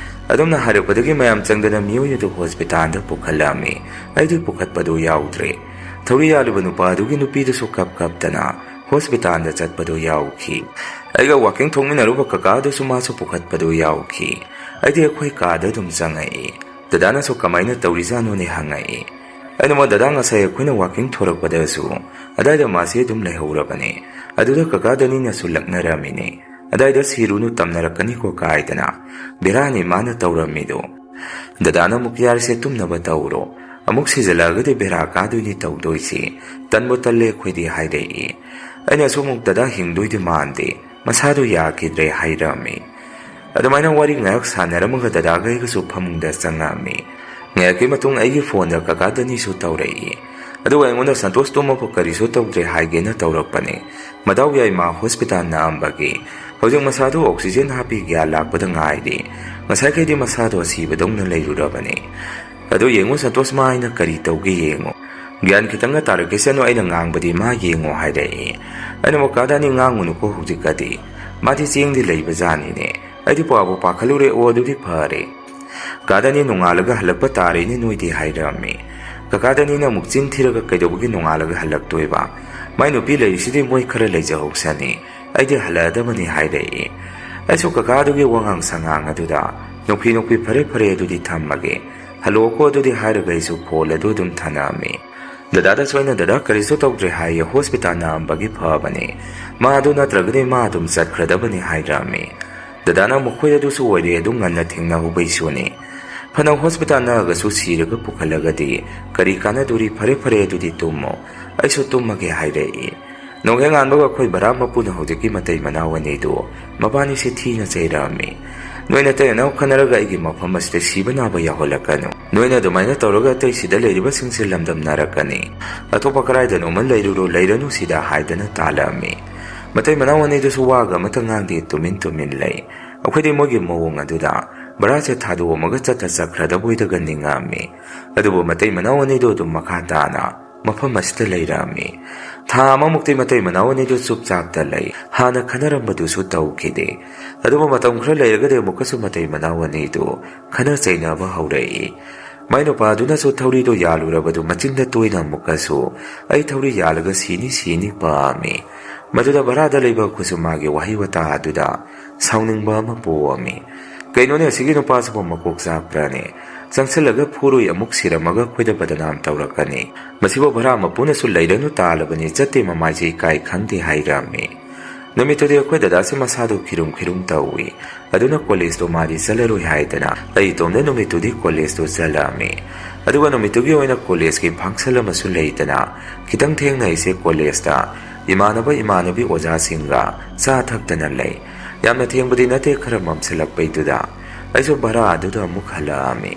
ꯑꯗꯨꯝꯅ ꯍꯥꯏꯔꯛꯄꯗꯒꯤ ꯃꯌꯥꯝ ꯆꯪꯗꯅ ꯃꯤꯑꯣꯏ ꯑꯗꯨ ꯍꯣꯁꯄꯤꯇꯥꯜꯗ ꯄꯨꯈꯠꯂꯛꯑꯝꯃꯤ꯫ ꯑꯩꯗꯤ ꯄꯨꯈꯠꯄꯗꯨ ꯌꯥꯎꯗ꯭ꯔꯦ꯫ ꯊꯧꯔꯤ ꯌꯥꯜꯂꯤꯕ ꯅꯨꯄꯥꯗꯨꯒꯤ ꯅꯨꯄꯤꯗꯨꯁꯨ ꯀꯞ ꯀꯞꯇꯅ ꯍꯣꯁꯄꯤꯇꯥꯜꯗ ꯆꯠꯄꯗꯨ ꯌꯥꯎꯈꯤ꯫ ꯑꯩꯒ ꯋꯥꯀꯤꯡ ꯊꯣꯛꯃꯤꯟꯅꯔꯨꯕ ꯀꯀꯥꯗꯨꯁꯨ ꯃꯥꯁꯨ ꯄꯨꯈꯠꯄꯗꯨ ꯌꯥꯎꯈꯤ꯫ ꯑꯩꯗꯤ ꯑꯩꯈꯣꯏ ꯀꯥꯗ ꯑꯗꯨꯝ ꯆꯪꯉꯛꯏ꯫ ꯗꯗꯥꯅꯁꯨ ꯀꯃꯥꯏꯅ ꯇꯧꯔꯤꯖꯥꯠꯅꯣꯅꯦ ꯍꯪꯉꯛꯏ꯫ ꯑꯩꯅ, "ꯃꯣ ꯗꯗꯥ, ꯉꯁꯥꯏ ꯑꯩꯈꯣꯏꯅ ꯋꯥꯀꯤꯡ ꯊꯣꯔꯛꯄꯗꯁꯨ ꯑꯗꯥꯏꯗ ꯃꯥꯁꯦ ꯑꯗꯨꯝ ꯂꯩꯍꯧꯔꯕꯅꯦ꯫ ꯑꯗꯨꯗ ꯀꯀꯥ ꯗꯅꯤꯅꯁꯨ ꯂꯛꯅꯔꯝꯃꯤꯅꯦ꯫ ꯑꯗꯥꯏꯗ ꯁꯤꯔꯨꯅꯨ, ꯇꯝꯅꯔꯛꯀꯅꯤꯀꯣ ꯀꯥꯏꯗꯅ꯫ ꯕꯦꯔꯥꯅꯤ ꯃꯥꯅ ꯇꯧꯔꯝꯃꯤꯗꯣ꯫" ꯗꯗꯥꯅ ꯑꯃꯨꯛ, "ꯌꯥꯔꯤꯁꯦ, ꯇꯨꯝꯅꯕ ꯇꯧꯔꯣ꯫ ꯑꯃꯨꯛ ꯁꯤꯖꯤꯜꯂꯛꯑꯒꯗꯤ ꯕꯦꯔꯥ ꯀꯥꯗꯣꯏꯅꯤ ꯇꯧꯗꯣꯏꯁꯤ꯫ ꯇꯟꯕꯨ ꯇꯜꯂꯦ ꯑꯩꯈꯣꯏꯗꯤ," ꯍꯥꯏꯔꯛꯏ꯫ ꯑꯩꯅꯁꯨ ꯑꯃꯨꯛ, "ꯗꯗꯥ ꯍꯤꯡꯗꯣꯏꯗꯤ ꯃꯥꯟꯗꯦ, ꯃꯁꯥꯗꯣ ꯌꯥꯈꯤꯗ꯭ꯔꯦ," ꯍꯥꯏꯔꯝꯃꯤ꯫ ꯑꯗꯨꯃꯥꯏꯅ ꯋꯥꯔꯤ ꯉꯥꯏꯍꯥꯛ ꯁꯥꯟꯅꯔꯝꯃꯒ ꯗꯗꯥꯒ ꯑꯩꯒꯁꯨ ꯐꯃꯨꯡꯗ ꯆꯪꯉꯛꯑꯝꯃꯤ꯫ ꯉꯥꯏꯍꯥꯛꯀꯤ ꯃꯇꯨꯡ ꯑꯩꯒꯤ ꯐꯣꯟꯗ ꯀꯀꯥ ꯗꯅꯤꯁꯨ ꯇꯧꯔꯛꯏ꯫ ꯑꯗꯨꯒ ꯑꯩꯉꯣꯟꯗ, "ꯁꯟꯇꯣꯁ ꯇꯨꯝꯃꯕꯣ, ꯀꯔꯤꯁꯨ ꯇꯧꯗ꯭ꯔꯦ ꯍꯥꯏꯒꯦꯅ ꯇꯧꯔꯛꯄꯅꯦ꯫ ꯃꯗꯥꯎ ꯌꯥꯏ ꯃꯥ ꯍꯣꯁꯄꯤꯇꯥꯜ ꯅꯛꯑꯝꯕꯒꯤ꯫ ꯍꯧꯖꯤꯛ ꯃꯁꯥꯗꯨ ꯑꯣꯛꯁꯤꯖꯦꯟ ꯍꯥꯞꯄꯤ ꯒ꯭ꯌꯥꯟ ꯂꯥꯛꯄꯗ ꯉꯥꯏꯔꯤ꯫ ꯉꯁꯥꯏꯈꯩꯗꯤ ꯃꯁꯥꯗꯣ ꯑꯁꯤꯕꯗꯧꯅ ꯂꯩꯔꯨꯔꯕꯅꯦ꯫ ꯑꯗꯣ ꯌꯦꯡꯉꯨ ꯁꯟꯇꯣꯁ, ꯃꯥ ꯑꯩꯅ ꯀꯔꯤ ꯇꯧꯒꯦ ꯌꯦꯡꯉꯨ꯫ ꯒ꯭ꯌꯥꯟ ꯈꯤꯇꯪꯒ ꯇꯥꯔꯛꯈꯤꯁꯅꯨ, ꯑꯩꯅ ꯉꯥꯡꯕꯗꯤ ꯃꯥ ꯌꯦꯡꯉꯣ," ꯍꯥꯏꯔꯛꯏ꯫ ꯑꯩꯅ ꯑꯃꯨꯛ, "ꯀꯥ ꯗꯥꯅꯤ, ꯉꯥꯡꯉꯨꯅꯨꯀꯣ ꯍꯧꯖꯤꯛꯀꯗꯤ꯫ ꯃꯥꯗꯤ ꯆꯦꯡꯗꯤ ꯂꯩꯕ ꯖꯥꯠꯅꯤꯅꯦ꯫ ꯑꯩꯗꯤ ꯄꯥꯕꯨ ꯄꯥꯈꯠꯂꯨꯔꯦ꯫ ꯑꯣ, ꯑꯗꯨꯗꯤ ꯐꯔꯦ꯫ ꯀꯥ ꯗꯥꯅꯤ, ꯅꯣꯡꯉꯥꯜꯂꯒ ꯍꯜꯂꯛꯄ ꯇꯥꯔꯦꯅꯦ ꯅꯣꯏꯗꯤ," ꯍꯥꯏꯔꯛꯑꯝꯃꯤ꯫ ꯀꯀꯥ ꯗꯥꯅꯤꯅ ꯑꯃꯨꯛ ꯆꯤꯟ ꯊꯤꯔꯒ, "ꯀꯩꯗꯧꯕꯒꯤ ꯅꯣꯡꯉꯥꯜꯂꯒ ꯍꯜꯂꯛꯇꯣꯏꯕ? ꯃꯥꯏ ꯅꯨꯄꯤ ꯂꯩꯔꯤꯁꯤꯗꯤ ꯃꯣꯏ ꯈꯔ ꯂꯩꯖꯍꯧꯁꯅꯤ꯫ ꯑꯩꯗꯤ ꯍꯜꯂꯛꯑꯗꯕꯅꯤ," ꯍꯥꯏꯔꯛꯏ꯫ ꯑꯩꯁꯨ ꯀꯀꯥꯗꯨꯒꯤ ꯋꯥꯉꯥꯡ ꯁꯉꯥꯡ ꯑꯗꯨꯗ ꯅꯣꯛꯐꯤ ꯅꯣꯛꯐꯤ, "ꯐꯔꯦ ꯐꯔꯦ, ꯑꯗꯨꯗꯤ ꯊꯝꯃꯒꯦ꯫ ꯍꯜꯂꯛꯑꯣꯀꯣ ꯑꯗꯨꯗꯤ," ꯍꯥꯏꯔꯒ ꯑꯩꯁꯨ ꯐꯣꯟ ꯑꯗꯨ ꯑꯗꯨꯝ ꯊꯝꯃꯛꯑꯝꯃꯤ꯫ ꯗꯗꯥꯗꯁꯨ ꯑꯩꯅ, "ꯗꯗꯥ, ꯀꯔꯤꯁꯨ ꯇꯧꯗ꯭ꯔꯦ ꯍꯥꯏꯌꯦ, ꯍꯣꯁꯄꯤꯇꯥꯜ ꯅꯛꯑꯝꯕꯒꯤ ꯐꯕꯅꯦ꯫ ꯃꯥ ꯑꯗꯨ ꯅꯠꯇ꯭ꯔꯒꯗꯤ ꯃꯥ ꯑꯗꯨꯝ ꯆꯠꯈ꯭ꯔꯗꯕꯅꯤ," ꯍꯥꯏꯔꯛꯑꯝꯃꯤ꯫ ꯗꯗꯥꯅ, "ꯃꯈꯣꯏ ꯑꯗꯨꯁꯨ ꯑꯣꯏꯔꯦ, ꯑꯗꯨ ꯉꯟꯅ ꯊꯦꯡꯅꯍꯧꯕꯩꯁꯨꯅꯤ꯫ "ꯐꯅ ꯍꯣꯁꯄꯤꯇꯥꯜ ꯅꯛꯑꯒꯁꯨ ꯁꯤꯔꯒ ꯄꯨꯈꯠꯂꯒꯗꯤ ꯀꯔꯤ ꯀꯥꯟꯅꯗꯣꯔꯤ? ꯐꯔꯦ ꯐꯔꯦ, ꯑꯗꯨꯗꯤ ꯇꯨꯝꯃꯣ, ꯑꯩꯁꯨ ꯇꯨꯝꯃꯒꯦ" ꯍꯥꯏꯔꯛꯏ꯫ ꯅꯣꯡꯍꯦꯛ ꯉꯥꯟꯕꯒ ꯑꯩꯈꯣꯏ ꯚꯔꯥ ꯃꯄꯨꯅ ꯍꯧꯖꯤꯛꯀꯤ ꯃꯇꯩ ꯃꯅꯥꯎ ꯑꯅꯤꯗꯨ ꯃꯕꯥꯅꯤꯁꯦ ꯊꯤꯅ ꯆꯩꯔꯛꯑꯝꯃꯤ꯫ "ꯅꯣꯏ ꯅꯇꯩ ꯅꯅꯥꯎ ꯈꯟꯅꯔꯒ ꯑꯩꯒꯤ ꯃꯐꯝ ꯑꯁꯤꯗ ꯁꯤꯕ ꯅꯥꯕ ꯌꯥꯎꯍꯜꯂꯛꯀꯅꯨ꯫ ꯅꯣꯏꯅ ꯑꯗꯨꯃꯥꯏꯅ ꯇꯧꯔꯒ ꯑꯇꯩ ꯁꯤꯗ ꯂꯩꯔꯤꯕꯁꯤꯡꯁꯦ ꯂꯝꯗꯝꯅꯔꯛꯀꯅꯤ꯫ ꯑꯇꯣꯞꯄ ꯀꯗꯥꯏꯗꯅꯣꯃ ꯂꯩꯔꯨꯔꯣ, ꯂꯩꯔꯅꯨ ꯁꯤꯗ" ꯍꯥꯏꯗꯅ ꯇꯥꯜꯂꯛꯑꯝꯃꯤ꯫ ꯃꯇꯩ ꯃꯅꯥꯎ ꯑꯅꯤꯗꯨꯁꯨ ꯋꯥꯒ ꯑꯃꯠꯇ ꯉꯥꯡꯗꯦ, ꯇꯨꯃꯤꯟ ꯇꯨꯃꯤꯟ ꯂꯩ꯫ ꯑꯩꯈꯣꯏꯗꯤ ꯃꯣꯏꯒꯤ ꯃꯑꯣꯡ ꯑꯗꯨꯗ ꯚꯔꯥꯁꯦ ꯊꯥꯗꯣꯛꯑꯝꯃꯒ ꯆꯠꯇ ꯆꯠꯈ꯭ꯔꯗꯕꯣꯏꯗꯒ ꯅꯤꯡꯉꯛꯑꯝꯃꯤ꯫ ꯑꯗꯨꯕꯨ ꯃꯇꯩ ꯃꯅꯥꯎ ꯑꯅꯤꯗꯨ ꯑꯗꯨꯝ ꯃꯈꯥ ꯇꯥꯅ ꯃꯐꯝ ꯑꯁꯤꯗ ꯂꯩꯔꯛꯑꯝꯃꯤ꯫ ꯊꯥ ꯑꯃꯃꯨꯛꯇꯤ ꯃꯇꯩ ꯃꯅꯥꯎ ꯑꯅꯤꯗꯨ ꯆꯨꯞꯆꯥꯞꯇ ꯂꯩ꯫ ꯍꯥꯟꯅ ꯈꯟꯅꯔꯝꯕꯗꯨꯁꯨ ꯇꯧꯈꯤꯗꯦ꯫ ꯑꯗꯨꯕꯨ ꯃꯇꯝ ꯈꯔ ꯂꯩꯔꯒꯗꯤ ꯑꯃꯨꯛꯀꯁꯨ ꯃꯇꯩ ꯃꯅꯥꯎ ꯑꯅꯤꯗꯨ ꯈꯟꯅ ꯆꯩꯅꯕ ꯍꯧꯔꯛꯏ꯫ ꯃꯥꯏ ꯅꯨꯄꯥꯗꯨꯅꯁꯨ ꯊꯧꯔꯤꯗꯨ ꯌꯥꯜꯂꯨꯔꯕꯗꯨ ꯃꯆꯤꯟꯗ ꯇꯣꯏꯅ ꯑꯃꯨꯛꯀꯁꯨ "ꯑꯩ ꯊꯧꯔꯤ ꯌꯥꯜꯂꯒ ꯁꯤꯅꯤ, ꯁꯤꯅꯤ" ꯄꯥꯝꯃꯤ꯫ ꯃꯗꯨꯗ ꯚꯔꯥꯗ ꯂꯩꯕ ꯑꯩꯈꯣꯏꯁꯨ ꯃꯥꯒꯤ ꯋꯥꯍꯩ ꯋꯥꯇꯥ ꯑꯗꯨꯗ ꯁꯥꯎꯅꯤꯡꯕ ꯑꯃ ꯄꯣꯛꯑꯝꯃꯤ꯫ "ꯀꯩꯅꯣꯅꯦ, ꯑꯁꯤꯒꯤ ꯅꯨꯄꯥꯁꯤꯕꯨ ꯃꯀꯣꯛ ꯆꯥꯛꯄ꯭ꯔꯥꯅꯦ? ꯆꯪꯁꯤꯜꯂꯒ ꯐꯨꯔꯨꯏ, ꯑꯃꯨꯛ ꯁꯤꯔꯝꯃꯒ ꯑꯩꯈꯣꯏꯗ ꯕꯗꯅꯥꯝ ꯇꯧꯔꯛꯀꯅꯤ꯫ ꯃꯁꯤꯕꯨ ꯚꯔꯥ ꯃꯄꯨꯅꯁꯨ ꯂꯩꯔꯅꯨ ꯇꯥꯜꯂꯕꯅꯤ, ꯆꯠꯇꯦ, ꯃꯃꯥꯏꯁꯦ ꯏꯀꯥꯏ ꯈꯪꯗꯦ" ꯍꯥꯏꯔꯛꯑꯝꯃꯤ꯫ ꯅꯨꯃꯤꯠꯇꯨꯗꯤ ꯑꯩꯈꯣꯏ ꯗꯗꯥꯁꯦ ꯃꯁꯥꯗꯨ ꯈꯤꯔꯨꯝ ꯈꯤꯔꯨꯝ ꯇꯧꯏ꯫ ꯑꯗꯨꯅ ꯀꯣꯂꯦꯖꯇꯣ ꯃꯥꯗꯤ ꯆꯠꯂꯔꯣꯏ ꯍꯥꯏꯗꯅ ꯑꯩ ꯏꯇꯣꯝꯗ ꯅꯨꯃꯤꯠꯇꯨꯗꯤ ꯀꯣꯂꯦꯖꯇꯣ ꯆꯠꯂꯛꯑꯝꯃꯤ꯫ ꯑꯗꯨꯒ ꯅꯨꯃꯤꯠꯇꯨꯒꯤ ꯑꯣꯏꯅ ꯀꯣꯂꯦꯖꯀꯤ ꯐꯪꯁꯟ ꯑꯃꯁꯨ ꯂꯩꯗꯅ ꯈꯤꯇꯪ ꯊꯦꯡꯅ ꯑꯩꯁꯦ ꯀꯣꯂꯦꯖꯇ ꯏꯃꯥꯟꯅꯕ ꯏꯃꯥꯟꯅꯕꯤ ꯑꯣꯖꯥꯁꯤꯡꯒ ꯆꯥ ꯊꯛꯇꯅ ꯂꯩ꯫ ꯌꯥꯝꯅ ꯊꯦꯡꯕꯗꯤ ꯅꯠꯇꯦ, ꯈꯔ ꯃꯝꯁꯤꯜꯂꯛꯄꯩꯗꯨꯗ ꯑꯩꯁꯨ ꯚꯔꯥ ꯑꯗꯨꯗ ꯑꯃꯨꯛ ꯍꯜꯂꯛꯑꯝꯃꯤ꯫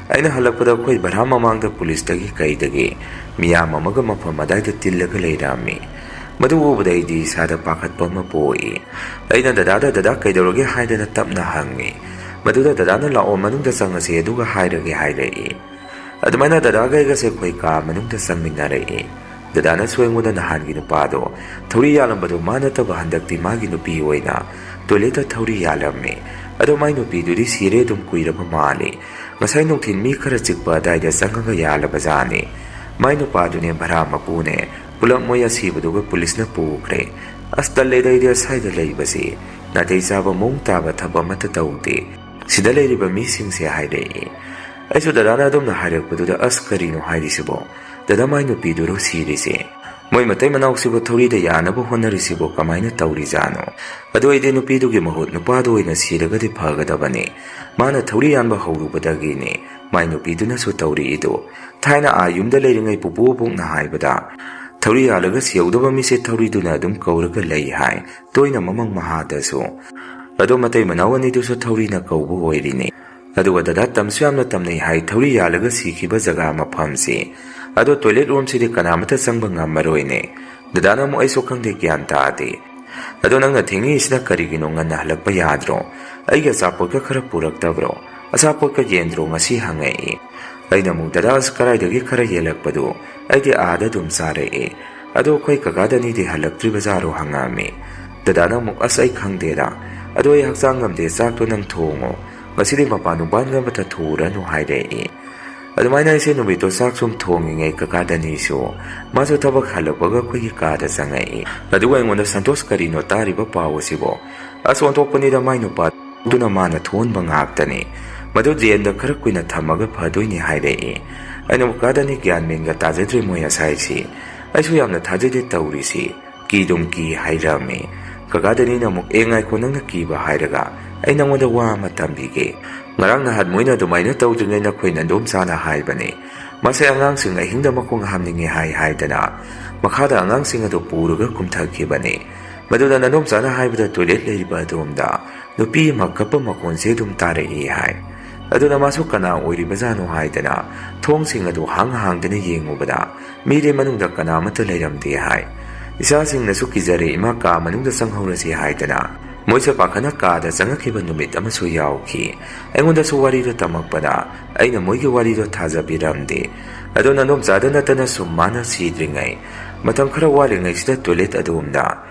ꯑꯩꯅ ꯍꯜꯂꯛꯄꯗ ꯑꯩꯈꯣꯏ ꯚꯔꯥ ꯃꯃꯥꯡꯗ ꯄꯨꯂꯤꯁꯇꯒꯤ ꯀꯩꯗꯒꯤ ꯃꯤꯌꯥꯝ ꯑꯃꯒ ꯃꯐꯝ ꯑꯗꯥꯏꯗ ꯇꯤꯜꯂꯒ ꯂꯩꯔꯝꯃꯤ꯫ ꯃꯗꯨ ꯎꯕꯗ ꯑꯩꯗꯤ ꯏꯁꯥꯗ ꯄꯥꯈꯠꯄ ꯑꯃ ꯄꯣꯛꯏ꯫ ꯑꯩꯅ ꯗꯗꯥꯗ "ꯗꯗꯥ, ꯀꯩꯗꯧꯔꯒꯦ?" ꯍꯥꯏꯗꯅ ꯇꯞꯅ ꯍꯪꯉꯤ꯫ ꯃꯗꯨꯗ ꯗꯗꯥꯅ "ꯂꯥꯛꯑꯣ, ꯃꯅꯨꯡꯗ ꯆꯪꯉꯁꯤ, ꯑꯗꯨꯒ ꯍꯥꯏꯔꯒꯦ" ꯍꯥꯏꯔꯛꯏ꯫ ꯑꯗꯨꯃꯥꯏꯅ ꯗꯗꯥꯒ ꯑꯩꯒꯁꯦ ꯑꯩꯈꯣꯏ ꯀꯥ ꯃꯅꯨꯡꯗ ꯆꯪꯃꯤꯟꯅꯔꯛꯏ꯫ ꯗꯗꯥꯅꯁꯨ ꯑꯩꯉꯣꯟꯗ ꯅꯍꯥꯟꯒꯤ ꯅꯨꯄꯥꯗꯣ ꯊꯧꯔꯤ ꯌꯥꯜꯂꯝꯕꯗꯣ ꯃꯥ ꯅꯠꯇꯕ ꯍꯟꯗꯛꯇꯤ ꯃꯥꯒꯤ ꯅꯨꯄꯤ ꯑꯣꯏꯅ ꯇꯣꯏꯂꯦꯠꯇ ꯊꯧꯔꯤ ꯌꯥꯜꯂꯝꯃꯤ꯫ ꯑꯗꯣ ꯃꯥꯏ ꯅꯨꯄꯤꯗꯨꯗꯤ ꯁꯤꯔꯦ, ꯑꯗꯨꯝ ꯀꯨꯏꯔꯕ ꯃꯥꯜꯂꯤ꯫ ꯉꯁꯥꯏ ꯅꯨꯡꯊꯤꯜ ꯃꯤ ꯈꯔ ꯆꯤꯛꯄ ꯑꯗꯥꯏꯗ ꯆꯪꯉꯒ ꯌꯥꯜꯂꯕꯖꯥꯠꯅꯤ꯫ ꯃꯥꯏ ꯅꯨꯄꯥꯗꯨꯅꯦ ꯚꯔꯥ ꯃꯄꯨꯅꯦ, ꯄꯨꯂꯞ ꯃꯣꯏ ꯑꯁꯤꯕꯗꯨꯒ ꯄꯨꯂꯤꯁꯅ ꯄꯨꯈ꯭ꯔꯦ꯫ ꯑꯁ, ꯇꯜꯂꯦꯗ ꯑꯩꯗꯤ ꯑꯁꯥꯏꯗ ꯂꯩꯕꯁꯦ꯫ ꯅꯥꯇꯩ ꯆꯥꯕ ꯃꯑꯣꯡ ꯇꯥꯕ ꯊꯕꯛ ꯑꯃꯠꯇ ꯇꯧꯗꯦ ꯁꯤꯗ ꯂꯩꯔꯤꯕ ꯃꯤꯁꯤꯡꯁꯦ ꯍꯥꯏꯔꯛꯏ꯫ ꯑꯩꯁꯨ ꯗꯗꯥꯅ ꯑꯗꯨꯝꯅ ꯍꯥꯏꯔꯛꯄꯗꯨꯗ, "ꯑꯁ, ꯀꯔꯤꯅꯣ ꯍꯥꯏꯔꯤꯁꯤꯕꯣ? ꯗꯗꯥ, ꯃꯥꯏ ꯅꯨꯄꯤꯗꯨꯔꯣ ꯁꯤꯔꯤꯁꯦ?" "ꯃꯣꯏ ꯃꯇꯩ ꯃꯅꯥꯎꯁꯤꯕꯨ ꯊꯧꯔꯤꯗ ꯌꯥꯅꯕ ꯍꯣꯠꯅꯔꯤꯁꯤꯕꯨ ꯀꯃꯥꯏꯅ ꯇꯧꯔꯤꯖꯥꯠꯅꯣ? ꯑꯗꯨ ꯑꯣꯏꯗꯤ ꯅꯨꯄꯤꯗꯨꯒꯤ ꯃꯍꯨꯠ ꯅꯨꯄꯥꯗꯨ ꯑꯣꯏꯅ ꯁꯤꯔꯒꯗꯤ ꯐꯒꯗꯕꯅꯤ꯫ ꯃꯥꯅ ꯊꯧꯔꯤ ꯌꯥꯟꯕ ꯍꯧꯔꯨꯕꯗꯒꯤꯅꯤ ꯃꯥꯏ ꯅꯨꯄꯤꯗꯨꯅꯁꯨ ꯇꯧꯔꯤꯗꯨ꯫ ꯊꯥꯏꯅ ꯑꯥ ꯌꯨꯝꯗ ꯂꯩꯔꯤꯉꯩ ꯄꯨꯄꯨ ꯑꯕꯣꯛꯅ ꯍꯥꯏꯕꯗ, ꯊꯧꯔꯤ ꯌꯥꯜꯂꯒ ꯁꯤꯍꯧꯗꯕ ꯃꯤꯁꯦ ꯊꯧꯔꯤꯗꯨꯅ ꯑꯗꯨꯝ ꯀꯧꯔꯒ ꯂꯩ ꯍꯥꯏ, ꯇꯣꯏꯅ ꯃꯃꯪ ꯃꯍꯥꯗꯁꯨ꯫ ꯑꯗꯣ ꯃꯇꯩ ꯃꯅꯥꯎ ꯑꯅꯤꯗꯨꯁꯨ ꯊꯧꯔꯤꯅ ꯀꯧꯕ ꯑꯣꯏꯔꯤꯅꯤ꯫ ꯑꯗꯨꯒ ꯗꯗꯥ ꯇꯝꯁꯨ ꯌꯥꯝꯅ ꯇꯝꯅꯩ ꯍꯥꯏ ꯊꯧꯔꯤ ꯌꯥꯜꯂꯒ ꯁꯤꯈꯤꯕ ꯖꯒꯥ ꯃꯐꯝꯁꯤ꯫ ꯑꯗꯣ toilet ꯔꯣꯝꯁꯤꯗꯤ ꯀꯅꯥꯃꯠꯇ ꯆꯪꯕ ꯉꯝꯃꯔꯣꯏꯅꯦ꯫ ꯗꯗꯥꯅ ꯑꯃꯨꯛ, "ꯑꯩꯁꯨ ꯈꯪꯗꯦ, ꯒ꯭ꯌꯥꯟ ꯇꯥꯗꯦ꯫ ꯑꯗꯣ ꯅꯪꯅ ꯊꯦꯡꯉꯤꯁꯤꯅ ꯀꯔꯤꯒꯤꯅꯣ? ꯉꯟꯅ ꯍꯜꯂꯛꯄ ꯌꯥꯗ꯭ꯔꯣ? ꯑꯩꯒꯤ ꯑꯆꯥꯄꯣꯠꯀ ꯈꯔ ꯄꯨꯔꯛꯇꯕ꯭ꯔꯣ? ꯑꯆꯥꯄꯣꯠꯀ ꯌꯦꯟꯗ꯭ꯔꯣ?" ꯉꯁꯤ ꯍꯪꯉꯛꯏ꯫ ꯑꯩꯅ ꯑꯃꯨꯛ, "ꯗꯗꯥ, ꯑꯁ ꯀꯗꯥꯏꯗꯒꯤ ꯈꯔ ꯌꯦꯜꯂꯛꯄꯗꯨ? ꯑꯩꯗꯤ ꯑꯥꯗ ꯑꯗꯨꯝ ꯆꯥꯔꯛꯑꯦ꯫ ꯑꯗꯣ ꯑꯩꯈꯣꯏ ꯀꯀꯥꯗ ꯑꯅꯤꯗꯤ ꯍꯜꯂꯛꯇ꯭ꯔꯤꯕ ꯖꯥꯔꯣ?" ꯍꯪꯉꯛꯑꯝꯃꯤ꯫ ꯗꯗꯥꯅ ꯑꯃꯨꯛ, "ꯑꯁ ꯑꯩ ꯈꯪꯗꯦꯗ꯫ ꯑꯗꯣ ꯑꯩ ꯍꯛꯆꯥꯡ ꯉꯝꯗꯦ, ꯆꯥꯛꯇꯣ ꯅꯪ ꯊꯣꯡꯉꯣ꯫ ꯉꯁꯤꯗꯤ ꯃꯄꯥꯟ ꯅꯨꯡꯄꯥꯟꯒ ꯑꯃꯠꯇ ꯊꯣꯛꯎꯔꯅꯨ" ꯍꯥꯏꯔꯛꯏ꯫ ꯑꯗꯨꯃꯥꯏꯅ ꯑꯩꯁꯦ ꯅꯨꯃꯤꯠꯇꯣ ꯆꯥꯛ ꯁꯨꯝ ꯊꯣꯡꯉꯤꯉꯩ ꯀꯀꯥ ꯗꯅꯤꯁꯨ ꯃꯥꯁꯨ ꯊꯕꯛ ꯍꯜꯂꯛꯄꯒ ꯑꯩꯈꯣꯏꯒꯤ ꯀꯥꯗ ꯆꯪꯉꯛꯏ꯫ ꯑꯗꯨꯒ ꯑꯩꯉꯣꯟꯗ, "ꯁꯟꯇꯣꯁ, ꯀꯔꯤꯅꯣ ꯇꯥꯔꯤꯕ ꯄꯥꯎ ꯑꯁꯤꯕꯣ? ꯑꯁ ꯑꯣꯟꯊꯣꯛꯄꯅꯤꯗ, ꯃꯥꯏ ꯅꯨꯄꯥꯗꯨꯅ ꯃꯥꯅ ꯊꯣꯛꯍꯟꯕ ꯉꯥꯛꯇꯅꯤ꯫ ꯃꯗꯨ ꯖꯦꯜꯗ ꯈꯔ ꯀꯨꯏꯅ ꯊꯝꯃꯒ ꯐꯗꯣꯏꯅꯤ" ꯍꯥꯏꯔꯛꯏ꯫ ꯑꯩꯅ, "ꯀꯀꯥ ꯗꯅꯤ, ꯒ꯭ꯌꯥꯟ ꯃꯦꯟꯒ ꯇꯥꯖꯗ꯭ꯔꯦ ꯃꯣꯏ ꯑꯁꯥꯏꯁꯤ꯫ ꯑꯩꯁꯨ ꯌꯥꯝꯅ ꯊꯥꯖꯗꯦ ꯇꯧꯔꯤꯁꯤ꯫ ꯀꯤꯗꯨꯝ ꯀꯤ" ꯍꯥꯏꯔꯝꯃꯤ꯫ ꯀꯀꯥ ꯗꯅꯤꯅ ꯑꯃꯨꯛ, "ꯑꯦ ꯉꯥꯏꯈꯣ, ꯅꯪꯅ ꯀꯤꯕ ꯍꯥꯏꯔꯒ ꯑꯩ ꯅꯪꯉꯣꯟꯗ ꯋꯥ ꯑꯃ ꯇꯝꯕꯤꯒꯦ꯫ ꯉꯔꯥꯡ ꯅꯍꯥꯟ ꯃꯣꯏꯅ ꯑꯗꯨꯃꯥꯏꯅ ꯇꯧꯗ꯭ꯔꯤꯉꯩ ꯅꯈꯣꯏ ꯅꯗꯣꯝꯆꯥꯅ ꯍꯥꯏꯕꯅꯦ, ꯃꯁꯦ ꯑꯉꯥꯡꯁꯤꯡ ꯑꯍꯤꯡꯗ ꯃꯈꯣꯡ ꯍꯥꯝꯅꯤꯡꯉꯦ ꯍꯥꯏ ꯍꯥꯏꯗꯅ ꯃꯈꯥꯗ ꯑꯉꯥꯡꯁꯤꯡ ꯑꯗꯨ ꯄꯨꯔꯒ ꯀꯨꯝꯊꯈꯤꯕꯅꯦ꯫ ꯃꯗꯨꯗ ꯅꯗꯣꯝꯆꯥꯅ ꯍꯥꯏꯕꯗ toilet ꯂꯩꯔꯤꯕ ꯑꯗꯣꯝꯗ ꯅꯨꯄꯤ ꯑꯃ ꯀꯞꯄ ꯃꯈꯣꯟꯁꯦ ꯑꯗꯨꯝ ꯇꯥꯔꯛꯏ" ꯍꯥꯏ꯫ ꯑꯗꯨꯅ ꯃꯥꯁꯨ ꯀꯅꯥ ꯑꯣꯏꯔꯤꯕꯖꯥꯠꯅꯣ ꯍꯥꯏꯗꯅ ꯊꯣꯡꯁꯤꯡ ꯑꯗꯨ ꯍꯥꯡ ꯍꯥꯡꯗꯅ ꯌꯦꯡꯉꯨꯕꯗ ꯃꯤꯗꯤ ꯃꯅꯨꯡꯗ ꯀꯅꯥꯃꯠꯇ ꯂꯩꯔꯝꯗꯦ ꯍꯥꯏ꯫ ꯏꯆꯥꯁꯤꯡꯅꯁꯨ ꯀꯤꯖꯔꯦ, ꯏꯃꯥ ꯀꯥ ꯃꯅꯨꯡꯗ ꯆꯪꯍꯧꯔꯁꯤ ꯍꯥꯏꯗꯅ ꯃꯣꯏꯁꯦ ꯄꯥꯈꯠꯅ ꯀꯥꯗ ꯆꯪꯉꯛꯈꯤꯕ ꯅꯨꯃꯤꯠ ꯑꯃꯁꯨ ꯌꯥꯎꯈꯤ꯫ ꯑꯩꯉꯣꯟꯗꯁꯨ ꯋꯥꯔꯤꯗꯣ ꯇꯝꯃꯛꯄꯗ ꯑꯩꯅ ꯃꯣꯏꯒꯤ ꯋꯥꯔꯤꯗꯣ ꯊꯥꯖꯕꯤꯔꯝꯗꯦ꯫ ꯑꯗꯣ ꯅꯗꯣꯝꯆꯥꯗ ꯅꯠꯇꯅ ꯁꯨꯝ ꯃꯥꯅ ꯁꯤꯗ꯭ꯔꯤꯉꯩ ꯃꯇꯝ ꯈꯔ ꯋꯥꯠꯂꯤꯉꯩꯁꯤꯗ toilet ꯑꯗꯣꯝꯗ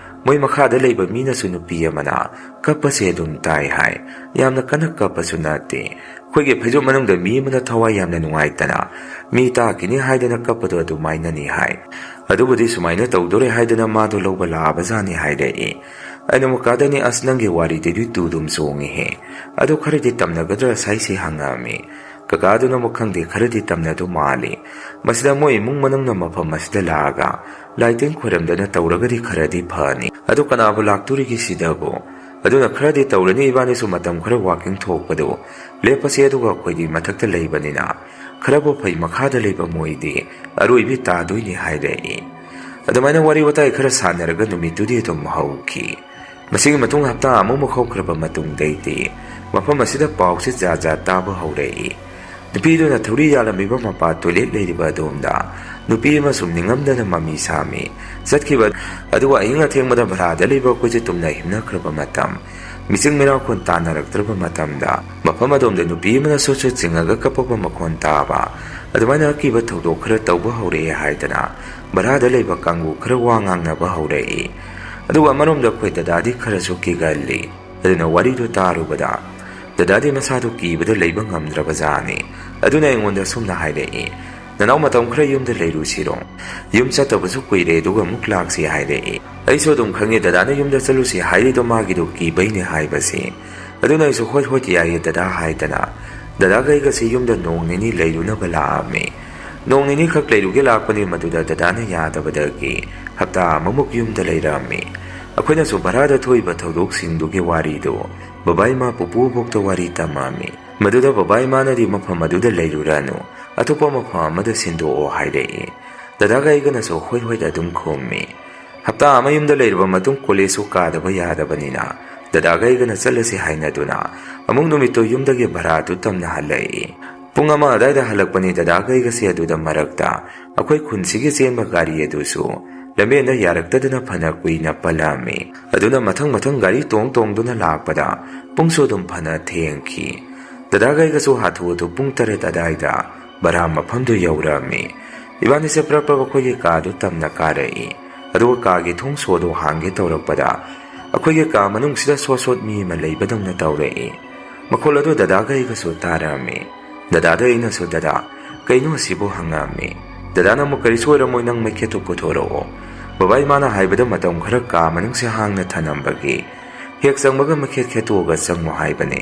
ꯃꯣꯏ ꯃꯈꯥꯗ ꯂꯩꯕ ꯃꯤꯅꯁꯨ ꯅꯨꯄꯤ ꯑꯃꯅ ꯀꯞꯄꯁꯦ ꯑꯗꯨꯝ ꯇꯥꯏ ꯍꯥꯏ꯫ ꯌꯥꯝꯅ ꯀꯟꯅ ꯀꯞꯄꯁꯨ ꯅꯠꯇꯦ꯫ ꯑꯩꯈꯣꯏꯒꯤ ꯐꯩꯖꯨꯞ ꯃꯅꯨꯡꯗ ꯃꯤ ꯑꯃꯅ ꯊꯋꯥꯏ ꯌꯥꯝꯅ ꯅꯨꯡꯉꯥꯏꯇꯅ ꯃꯤ ꯇꯥꯈꯤꯅꯤ ꯍꯥꯏꯗꯅ ꯀꯞꯄꯗꯣ ꯑꯗꯨꯃꯥꯏꯅꯅꯤ ꯍꯥꯏ꯫ ꯑꯗꯨꯕꯨꯗꯤ ꯁꯨꯃꯥꯏꯅ ꯇꯧꯗꯣꯔꯦ ꯍꯥꯏꯗꯅ ꯃꯥꯗꯣ ꯂꯧꯕ ꯂꯥꯛꯑꯕꯖꯥꯠꯅꯤ ꯍꯥꯏꯔꯛꯏ꯫ ꯑꯩꯅ ꯑꯃꯨꯛ, "ꯀꯀꯥ ꯗꯅꯤ, ꯑꯁ ꯅꯪꯒꯤ ꯋꯥꯔꯤꯗꯨꯗꯤ ꯇꯨ ꯑꯗꯨꯝ ꯆꯣꯡꯉꯤꯍꯦ꯫ ꯑꯗꯣ ꯈꯔꯗꯤ ꯇꯝꯅꯒꯗ꯭ꯔꯥ ꯁꯥꯏꯁꯦ?" ꯍꯪꯉꯛꯑꯝꯃꯤ꯫ ꯀꯀꯥꯗꯨꯅ ꯑꯃꯨꯛ ꯈꯪꯗꯦ, ꯈꯔꯗꯤ ꯇꯝꯅꯗꯧ ꯃꯥꯜꯂꯤ꯫ ꯃꯁꯤꯗ ꯃꯣꯏ ꯏꯃꯨꯡ ꯃꯅꯨꯡꯅ ꯃꯐꯝ ꯑꯁꯤꯗ ꯂꯥꯛꯑꯒ ꯂꯥꯏꯇꯤꯡ ꯈꯣꯏꯔꯝꯗꯅ ꯇꯧꯔꯒꯗꯤ ꯈꯔꯗꯤ ꯐꯅꯤ꯫ ꯑꯗꯨ ꯀꯅꯥꯕꯨ ꯂꯥꯛꯇꯣꯔꯤꯒꯦ ꯁꯤꯗꯕꯨ? ꯑꯗꯨꯅ ꯈꯔꯗꯤ ꯇꯧꯔꯅꯤ, ꯏꯕꯥꯅꯤꯁꯨ ꯃꯇꯝ ꯈꯔ walking ꯊꯣꯛꯄꯗꯨ ꯂꯦꯞꯄꯁꯤ, ꯑꯗꯨꯒ ꯑꯩꯈꯣꯏꯗꯤ ꯃꯊꯛꯇ ꯂꯩꯕꯅꯤꯅ ꯈꯔꯕꯨ ꯐꯩ, ꯃꯈꯥꯗ ꯂꯩꯕ ꯃꯣꯏꯗꯤ ꯑꯔꯣꯏꯕꯤ ꯇꯥꯗꯣꯏꯅꯤ ꯍꯥꯏꯔꯛꯏ꯫ ꯑꯗꯨꯃꯥꯏꯅ ꯋꯥꯔꯤ ꯋꯥꯇꯥꯏ ꯈꯔ ꯁꯥꯟꯅꯔꯒ ꯅꯨꯃꯤꯠꯇꯨꯗꯤ ꯑꯗꯨꯝ ꯍꯧꯈꯤ꯫ ꯃꯁꯤꯒꯤ ꯃꯇꯨꯡ ꯍꯞꯇꯥ ꯑꯃꯃꯨꯛ ꯍꯧꯈ꯭ꯔꯕ ꯃꯇꯨꯡꯗꯩꯗꯤ ꯃꯐꯝ ꯑꯁꯤꯗ ꯄꯥꯎꯁꯤ ꯖꯥꯠ ꯖꯥꯠ ꯇꯥꯕ ꯍꯧꯔꯛꯏ꯫ ꯅꯨꯄꯤꯗꯨꯅ ꯊꯧꯔꯤ ꯌꯥꯜꯂꯝꯃꯤꯕ ꯃꯄꯥ toilet ꯂꯩꯔꯤꯕ ꯑꯗꯣꯝꯗ ꯅꯨꯄꯤ ꯑꯃꯁꯨ ꯅꯤꯡꯉꯝꯗꯅ ꯃꯃꯤ ꯁꯥꯃꯤ ꯆꯠꯈꯤꯕ꯫ ꯑꯗꯨꯒ ꯑꯍꯤꯡ ꯑꯊꯦꯡꯕꯗ ꯚꯔꯥꯗ ꯂꯩꯕ ꯑꯩꯈꯣꯏꯁꯦ ꯇꯨꯝꯅ ꯍꯤꯞꯅꯈ꯭ꯔꯕ ꯃꯇꯝ, ꯃꯤꯆꯤꯛ ꯃꯤꯔꯥꯎꯈꯣꯟ ꯇꯥꯅꯔꯛꯇ꯭ꯔꯕ ꯃꯇꯝꯗ ꯃꯐꯝ ꯑꯗꯣꯝꯗ ꯅꯨꯄꯤ ꯑꯃꯅ ꯁꯨꯠ ꯁꯨꯠ ꯆꯤꯡꯉꯒ ꯀꯞꯄꯛꯄ ꯃꯈꯣꯟ ꯇꯥꯕ꯫ ꯑꯗꯨꯃꯥꯏꯅ ꯑꯀꯤꯕ ꯊꯧꯗꯣꯛ ꯈꯔ ꯇꯧꯕ ꯍꯧꯔꯛꯑꯦ ꯍꯥꯏꯗꯅ ꯚꯔꯥꯗ ꯂꯩꯕ ꯀꯥꯡꯕꯨ ꯈꯔ ꯋꯥ ꯉꯥꯡꯅꯕ ꯍꯧꯔꯛꯏ꯫ ꯑꯗꯨꯒ ꯑꯃꯔꯣꯝꯗ ꯑꯩꯈꯣꯏ ꯗꯗꯥꯗꯤ ꯈꯔꯁꯨ ꯀꯤꯒꯜꯂꯤ꯫ ꯑꯗꯨꯅ ꯋꯥꯔꯤꯗꯨ ꯇꯥꯔꯨꯕꯗ ꯗꯗꯥꯗꯤ ꯃꯁꯥꯗꯨ ꯀꯤꯕꯗ ꯂꯩꯕ ꯉꯝꯗ꯭ꯔꯕ ꯖꯥꯠꯅꯤ꯫ ꯑꯗꯨꯅ ꯑꯩꯉꯣꯟꯗ ꯁꯨꯝꯅ ꯍꯥꯏꯔꯛꯏ, "ꯅꯅꯥꯎ, ꯃꯇꯝ ꯈꯔ ꯌꯨꯝꯗ ꯂꯩꯔꯨꯁꯤꯔꯣ? ꯌꯨꯝ ꯆꯠꯇꯕꯁꯨ ꯀꯨꯏꯔꯦ, ꯑꯗꯨꯒ ꯑꯃꯨꯛ ꯂꯥꯛꯁꯤ" ꯍꯥꯏꯔꯛꯏ꯫ ꯑꯩꯁꯨ ꯑꯗꯨꯝ ꯈꯪꯉꯤ ꯗꯗꯥꯅ ꯌꯨꯝꯗ ꯆꯠꯂꯨꯁꯤ ꯍꯥꯏꯔꯤꯗꯣ ꯃꯥꯒꯤꯗꯣ ꯀꯤꯕꯩꯅꯦ ꯍꯥꯏꯕꯁꯤ꯫ ꯑꯗꯨꯅ ꯑꯩꯁꯨ "ꯍꯣꯏ ꯍꯣꯏ, ꯌꯥꯏꯌꯦ ꯗꯗꯥ" ꯍꯥꯏꯗꯅ ꯗꯗꯥꯒ ꯑꯩꯒꯁꯤ ꯌꯨꯝꯗ ꯅꯣꯡ ꯅꯤꯅꯤ ꯂꯩꯔꯨꯅꯕ ꯂꯥꯛꯑꯝꯃꯤ꯫ ꯅꯣꯡ ꯅꯤꯅꯤ ꯈꯛ ꯂꯩꯔꯨꯒꯦ ꯂꯥꯛꯄꯅꯤ, ꯃꯗꯨꯗ ꯗꯗꯥꯅ ꯌꯥꯗꯕꯗꯒꯤ ꯍꯞꯇꯥ ꯑꯃꯃꯨꯛ ꯌꯨꯝꯗ ꯂꯩꯔꯝꯃꯤ꯫ ꯑꯩꯈꯣꯏꯅꯁꯨ ꯚꯔꯥꯗ ꯊꯣꯛꯏꯕ ꯊꯧꯗꯣꯛꯁꯤꯡꯗꯨꯒꯤ ꯋꯥꯔꯤꯗꯨ ꯕꯕꯥ ꯏꯃꯥ ꯄꯨꯄꯨ ꯑꯕꯣꯛꯇ ꯋꯥꯔꯤ ꯇꯝꯃꯝꯃꯤ꯫ ꯃꯗꯨꯗ ꯕꯕꯥ ꯏꯃꯥꯅꯗꯤ "ꯃꯐꯝ ꯑꯗꯨꯗ ꯂꯩꯔꯨꯔꯅꯨ, ꯑꯇꯣꯞꯄ ꯃꯐꯝ ꯑꯃꯗ ꯁꯤꯟꯗꯣꯛꯑꯣ" ꯍꯥꯏꯔꯛꯏ꯫ ꯗꯗꯥꯒ ꯑꯩꯒꯅꯁꯨ "ꯍꯣꯏ ꯍꯣꯏ" ꯑꯗꯨꯝ ꯈꯨꯝꯃꯤ꯫ ꯍꯞꯇꯥ ꯑꯃ ꯌꯨꯝꯗ ꯂꯩꯔꯕ ꯃꯇꯨꯡ ꯀꯣꯂꯦꯖꯁꯨ ꯀꯥꯗꯕ ꯌꯥꯗꯕꯅꯤꯅ ꯗꯗꯥꯒ ꯑꯩꯒꯅ ꯆꯠꯂꯁꯤ ꯍꯥꯏꯅꯗꯨꯅ ꯑꯃꯨꯛ ꯅꯨꯃꯤꯠꯇꯣ ꯌꯨꯝꯗꯒꯤ ꯚꯔꯥꯗꯨ ꯇꯝꯅ ꯍꯜꯂꯛꯏ꯫ ꯄꯨꯡ ꯑꯃ ꯑꯗꯥꯏꯗ ꯍꯜꯂꯛꯄꯅꯤ ꯗꯗꯥꯒ ꯑꯩꯒꯁꯤ꯫ ꯑꯗꯨꯗ ꯃꯔꯛꯇ ꯑꯩꯈꯣꯏ ꯈꯨꯟꯁꯤꯒꯤ ꯆꯦꯟꯕ ꯒꯥꯔꯤ ꯑꯗꯨꯁꯨ ꯂꯝꯕꯦꯟꯗ ꯌꯥꯔꯛꯇꯗꯅ ꯐꯅ ꯀꯨꯏꯅ ꯄꯜꯂꯝꯃꯤ꯫ ꯑꯗꯨꯅ ꯃꯊꯪ ꯃꯊꯪ ꯒꯥꯔꯤ ꯇꯣꯡ ꯇꯣꯡꯗꯨꯅ ꯂꯥꯛꯄꯗ ꯄꯨꯡꯁꯨ ꯑꯗꯨꯝ ꯐꯅ ꯊꯦꯡꯈꯤ꯫ ꯗꯗꯥꯒ ꯑꯩꯒꯁꯨ ꯍꯥꯊꯨ ꯍꯥꯊꯨ ꯄꯨꯡ ꯇꯔꯦꯠ ꯑꯗꯥꯏꯗ ꯚꯔꯥ ꯃꯐꯝꯗꯨ ꯌꯧꯔꯝꯃꯤ꯫ ꯏꯕꯥꯅꯤꯁꯦ ꯄ꯭ꯔꯞ ꯄ꯭ꯔꯞ ꯑꯩꯈꯣꯏꯒꯤ ꯀꯥꯗꯨ ꯇꯝꯅ ꯀꯥꯔꯛꯏ꯫ ꯑꯗꯨꯒ ꯀꯥꯒꯤ ꯊꯣꯡ ꯁꯣꯗꯨ ꯍꯥꯡꯒꯦ ꯇꯧꯔꯛꯄꯗ ꯑꯩꯈꯣꯏꯒꯤ ꯀꯥ ꯃꯅꯨꯡꯁꯤꯗ ꯁꯣꯠ ꯁꯣꯠ ꯃꯤ ꯑꯃ ꯂꯩꯕꯗꯧꯅ ꯇꯧꯔꯛꯏ꯫ ꯃꯈꯣꯜ ꯑꯗꯨ ꯗꯗꯥꯒ ꯑꯩꯒꯁꯨ ꯇꯥꯔꯝꯃꯤ꯫ ꯗꯗꯥꯗ ꯑꯩꯅꯁꯨ "ꯗꯗꯥ, ꯀꯩꯅꯣ ꯑꯁꯤꯕꯨ?" ꯍꯪꯉꯝꯃꯤ꯫ ꯗꯗꯥꯅ ꯑꯃꯨꯛ "ꯀꯔꯤꯁꯨ ꯑꯣꯏꯔꯝꯃꯣꯏ, ꯅꯪ ꯃꯩꯈꯦꯠꯇꯨ ꯄꯨꯊꯣꯔꯛꯑꯣ꯫ ꯕꯕꯥ ꯏꯃꯥꯅ ꯍꯥꯏꯕꯗ ꯃꯇꯝ ꯈꯔ ꯀꯥ ꯃꯅꯨꯡꯁꯦ ꯍꯥꯡꯅ ꯊꯅꯝꯕꯒꯤ ꯍꯦꯛ ꯆꯪꯕꯒ ꯃꯩꯈꯦꯠ ꯈꯦꯠꯇꯣꯛꯑꯒ ꯆꯪꯉꯨ ꯍꯥꯏꯕꯅꯤ"꯫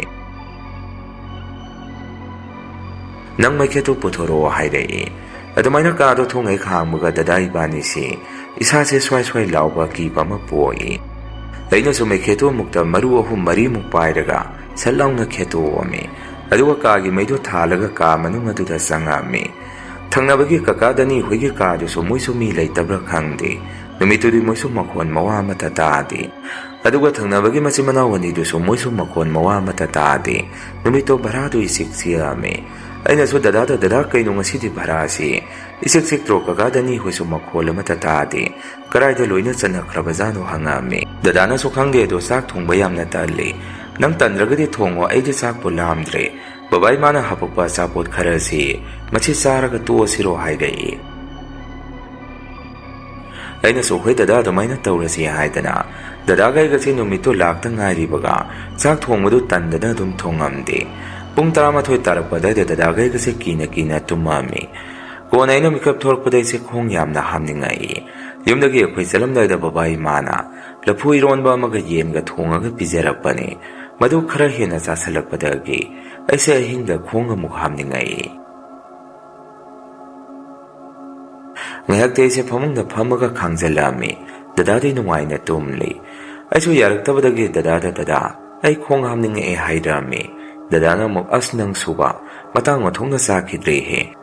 "ꯅꯪ ꯃꯩꯈꯦꯠꯇꯨ ꯄꯨꯊꯣꯔꯛꯑꯣ" ꯍꯥꯏꯔꯛꯏ꯫ ꯑꯗꯨꯃꯥꯏꯅ ꯀꯥꯗꯣ ꯊꯣꯡ ꯍꯦꯛ ꯍꯥꯡꯕꯒ ꯗꯗꯥ ꯏꯕꯥꯅꯤꯁꯤ ꯏꯁꯥꯁꯦ ꯁ꯭ꯋꯥꯏ ꯁ꯭ꯋꯥꯏ ꯂꯥꯎꯕ ꯀꯤꯕ ꯑꯃ ꯄꯣꯛꯏ꯫ ꯑꯩꯅꯁꯨ ꯃꯩꯈꯦꯠꯇꯨ ꯑꯃꯨꯛꯇ ꯃꯔꯨ ꯑꯍꯨꯝ ꯃꯔꯤꯃꯨꯛ ꯄꯥꯏꯔꯒ ꯁꯠ ꯂꯥꯎꯅ ꯈꯦꯠꯇꯣꯛꯑꯝꯃꯤ꯫ ꯑꯗꯨꯒ ꯀꯥꯒꯤ ꯃꯩꯗꯣ ꯊꯥꯜꯂꯒ ꯀꯥ ꯃꯅꯨꯡ ꯑꯗꯨꯗ ꯆꯪꯉꯛꯑꯝꯃꯤ꯫ ꯊꯪꯅꯕꯒꯤ ꯀꯀꯥ ꯗꯅꯤ ꯍꯣꯏꯒꯤ ꯀꯥꯗꯨꯁꯨ ꯃꯣꯏꯁꯨ ꯃꯤ ꯂꯩꯇꯕ꯭ꯔꯥ ꯈꯪꯗꯦ, ꯅꯨꯃꯤꯠꯇꯨꯗꯤ ꯃꯣꯏꯁꯨ ꯃꯈꯣꯟ ꯃꯋꯥ ꯑꯃꯠꯇ ꯇꯥꯗꯦ꯫ ꯑꯗꯨꯒ ꯊꯪꯅꯕꯒꯤ ꯃꯆꯤꯟ ꯃꯅꯥꯎ ꯑꯅꯤꯗꯨꯁꯨ ꯃꯣꯏꯁꯨ ꯃꯈꯣꯟ ꯃꯋꯥ ꯑꯃꯠꯇ ꯇꯥꯗꯦ꯫ ꯅꯨꯃꯤꯠꯇꯣ ꯚꯔꯥꯗꯨ ꯏꯆꯤꯛ ꯆꯤꯛꯑꯝꯃꯤ꯫ ꯑꯩꯅꯁꯨ ꯗꯗꯥꯗ, "ꯗꯗꯥ, ꯀꯩꯅꯣ ꯉꯁꯤꯗꯤ ꯚꯔꯥꯁꯤ ꯏꯆꯤꯛ ꯆꯤꯛꯇ꯭ꯔꯣ? ꯀꯀꯥ ꯗꯅꯤ ꯍꯣꯏꯁꯨ ꯃꯈꯣꯜ ꯑꯃꯠꯇ ꯇꯥꯗꯦ꯫ ꯀꯗꯥꯏꯗ ꯂꯣꯏꯅ ꯆꯠꯅꯈ꯭ꯔꯕꯖꯥꯠꯅꯣ?" ꯍꯪꯉꯛꯑꯝꯃꯤ꯫ ꯗꯗꯥꯅꯁꯨ, "ꯈꯪꯗꯦ, ꯑꯗꯣ ꯆꯥꯛ ꯊꯣꯡꯕ ꯌꯥꯝꯅ ꯇꯜꯂꯤ꯫ ꯅꯪ ꯇꯟꯗ꯭ꯔꯒꯗꯤ ꯊꯣꯡꯉꯣ, ꯑꯩꯗꯤ ꯆꯥꯛꯄꯨ ꯂꯥꯝꯗ꯭ꯔꯦ꯫ ꯕꯕꯥ ꯏꯃꯥꯅ ꯍꯥꯄꯛꯄ ꯑꯆꯥꯄꯣꯠ ꯈꯔꯁꯤ ꯃꯁꯤ ꯆꯥꯔꯒ ꯇꯣꯛꯑꯁꯤꯔꯣ?" ꯍꯥꯏꯔꯛꯏ꯫ ꯑꯩꯅꯁꯨ, "ꯍꯣꯏ ꯗꯗꯥ, ꯑꯗꯨꯃꯥꯏꯅ ꯇꯧꯔꯁꯤ" ꯍꯥꯏꯗꯅ ꯗꯗꯥꯒ ꯑꯩꯒꯁꯦ ꯅꯨꯃꯤꯠꯇꯨ ꯂꯥꯛꯇ ꯉꯥꯏꯔꯤꯕꯒ ꯆꯥꯛ ꯊꯣꯡꯕꯗꯨ ꯇꯟꯗꯅ ꯑꯗꯨꯝ ꯊꯣꯡꯉꯝꯗꯦ꯫ ꯄꯨꯡ ꯇꯔꯥꯃꯥꯊꯣꯏ ꯇꯥꯔꯛꯄ ꯑꯗꯨꯋꯥꯏꯗ ꯗꯗꯥꯒ ꯑꯩꯒꯁꯦ ꯀꯤꯅ ꯀꯤꯅ ꯇꯨꯝꯃꯝꯃꯤ꯫ ꯀꯣꯟꯅ ꯑꯩꯅ ꯃꯤꯀꯞ ꯊꯣꯛꯂꯛꯄꯗ ꯑꯩꯁꯦ ꯈꯣꯡ ꯌꯥꯝꯅ ꯍꯥꯝꯅꯤꯡꯉꯛꯏ꯫ ꯌꯨꯝꯗꯒꯤ ꯑꯩꯈꯣꯏ ꯆꯠꯂꯝꯗꯥꯏꯗ ꯕꯕꯥ ꯏꯃꯥꯅ ꯂꯐꯨ ꯏꯔꯣꯟꯕ ꯑꯃꯒ ꯌꯦꯟꯒ ꯊꯣꯡꯉꯒ ꯄꯤꯖꯔꯛꯄꯅꯤ꯫ ꯃꯗꯨ ꯈꯔ ꯍꯦꯟꯅ ꯆꯥꯁꯤꯜꯂꯛꯄꯗꯒꯤ ꯑꯩꯁꯦ ꯑꯍꯤꯡꯗ ꯈꯣꯡ ꯑꯃꯨꯛ ꯍꯥꯝꯅꯤꯡꯉꯛꯏ꯫ ꯉꯥꯏꯍꯥꯛꯇꯤ ꯑꯩꯁꯦ ꯐꯃꯨꯡꯗ ꯐꯝꯃꯒ ꯈꯥꯡꯖꯜꯂꯛꯑꯝꯃꯤ꯫ ꯗꯗꯥꯗꯤ ꯅꯨꯡꯉꯥꯏꯅ ꯇꯨꯝꯂꯤ꯫ ꯑꯩꯁꯨ ꯌꯥꯔꯛꯇꯕꯗꯒꯤ ꯗꯗꯥꯗ, "ꯗꯗꯥ, ꯑꯩ ꯈꯣꯡ ꯍꯥꯝꯅꯤꯡꯉꯛꯑꯦ" ꯍꯥꯏꯔꯛꯑꯝꯃꯤ꯫ ꯗꯗꯥꯅ ꯑꯃꯨꯛ, "ꯑꯁ, ꯅꯪꯁꯨꯕ, ꯃꯇꯥꯡ ꯃꯊꯣꯡꯅ ꯆꯥꯈꯤꯗ꯭ꯔꯦꯍꯦ꯫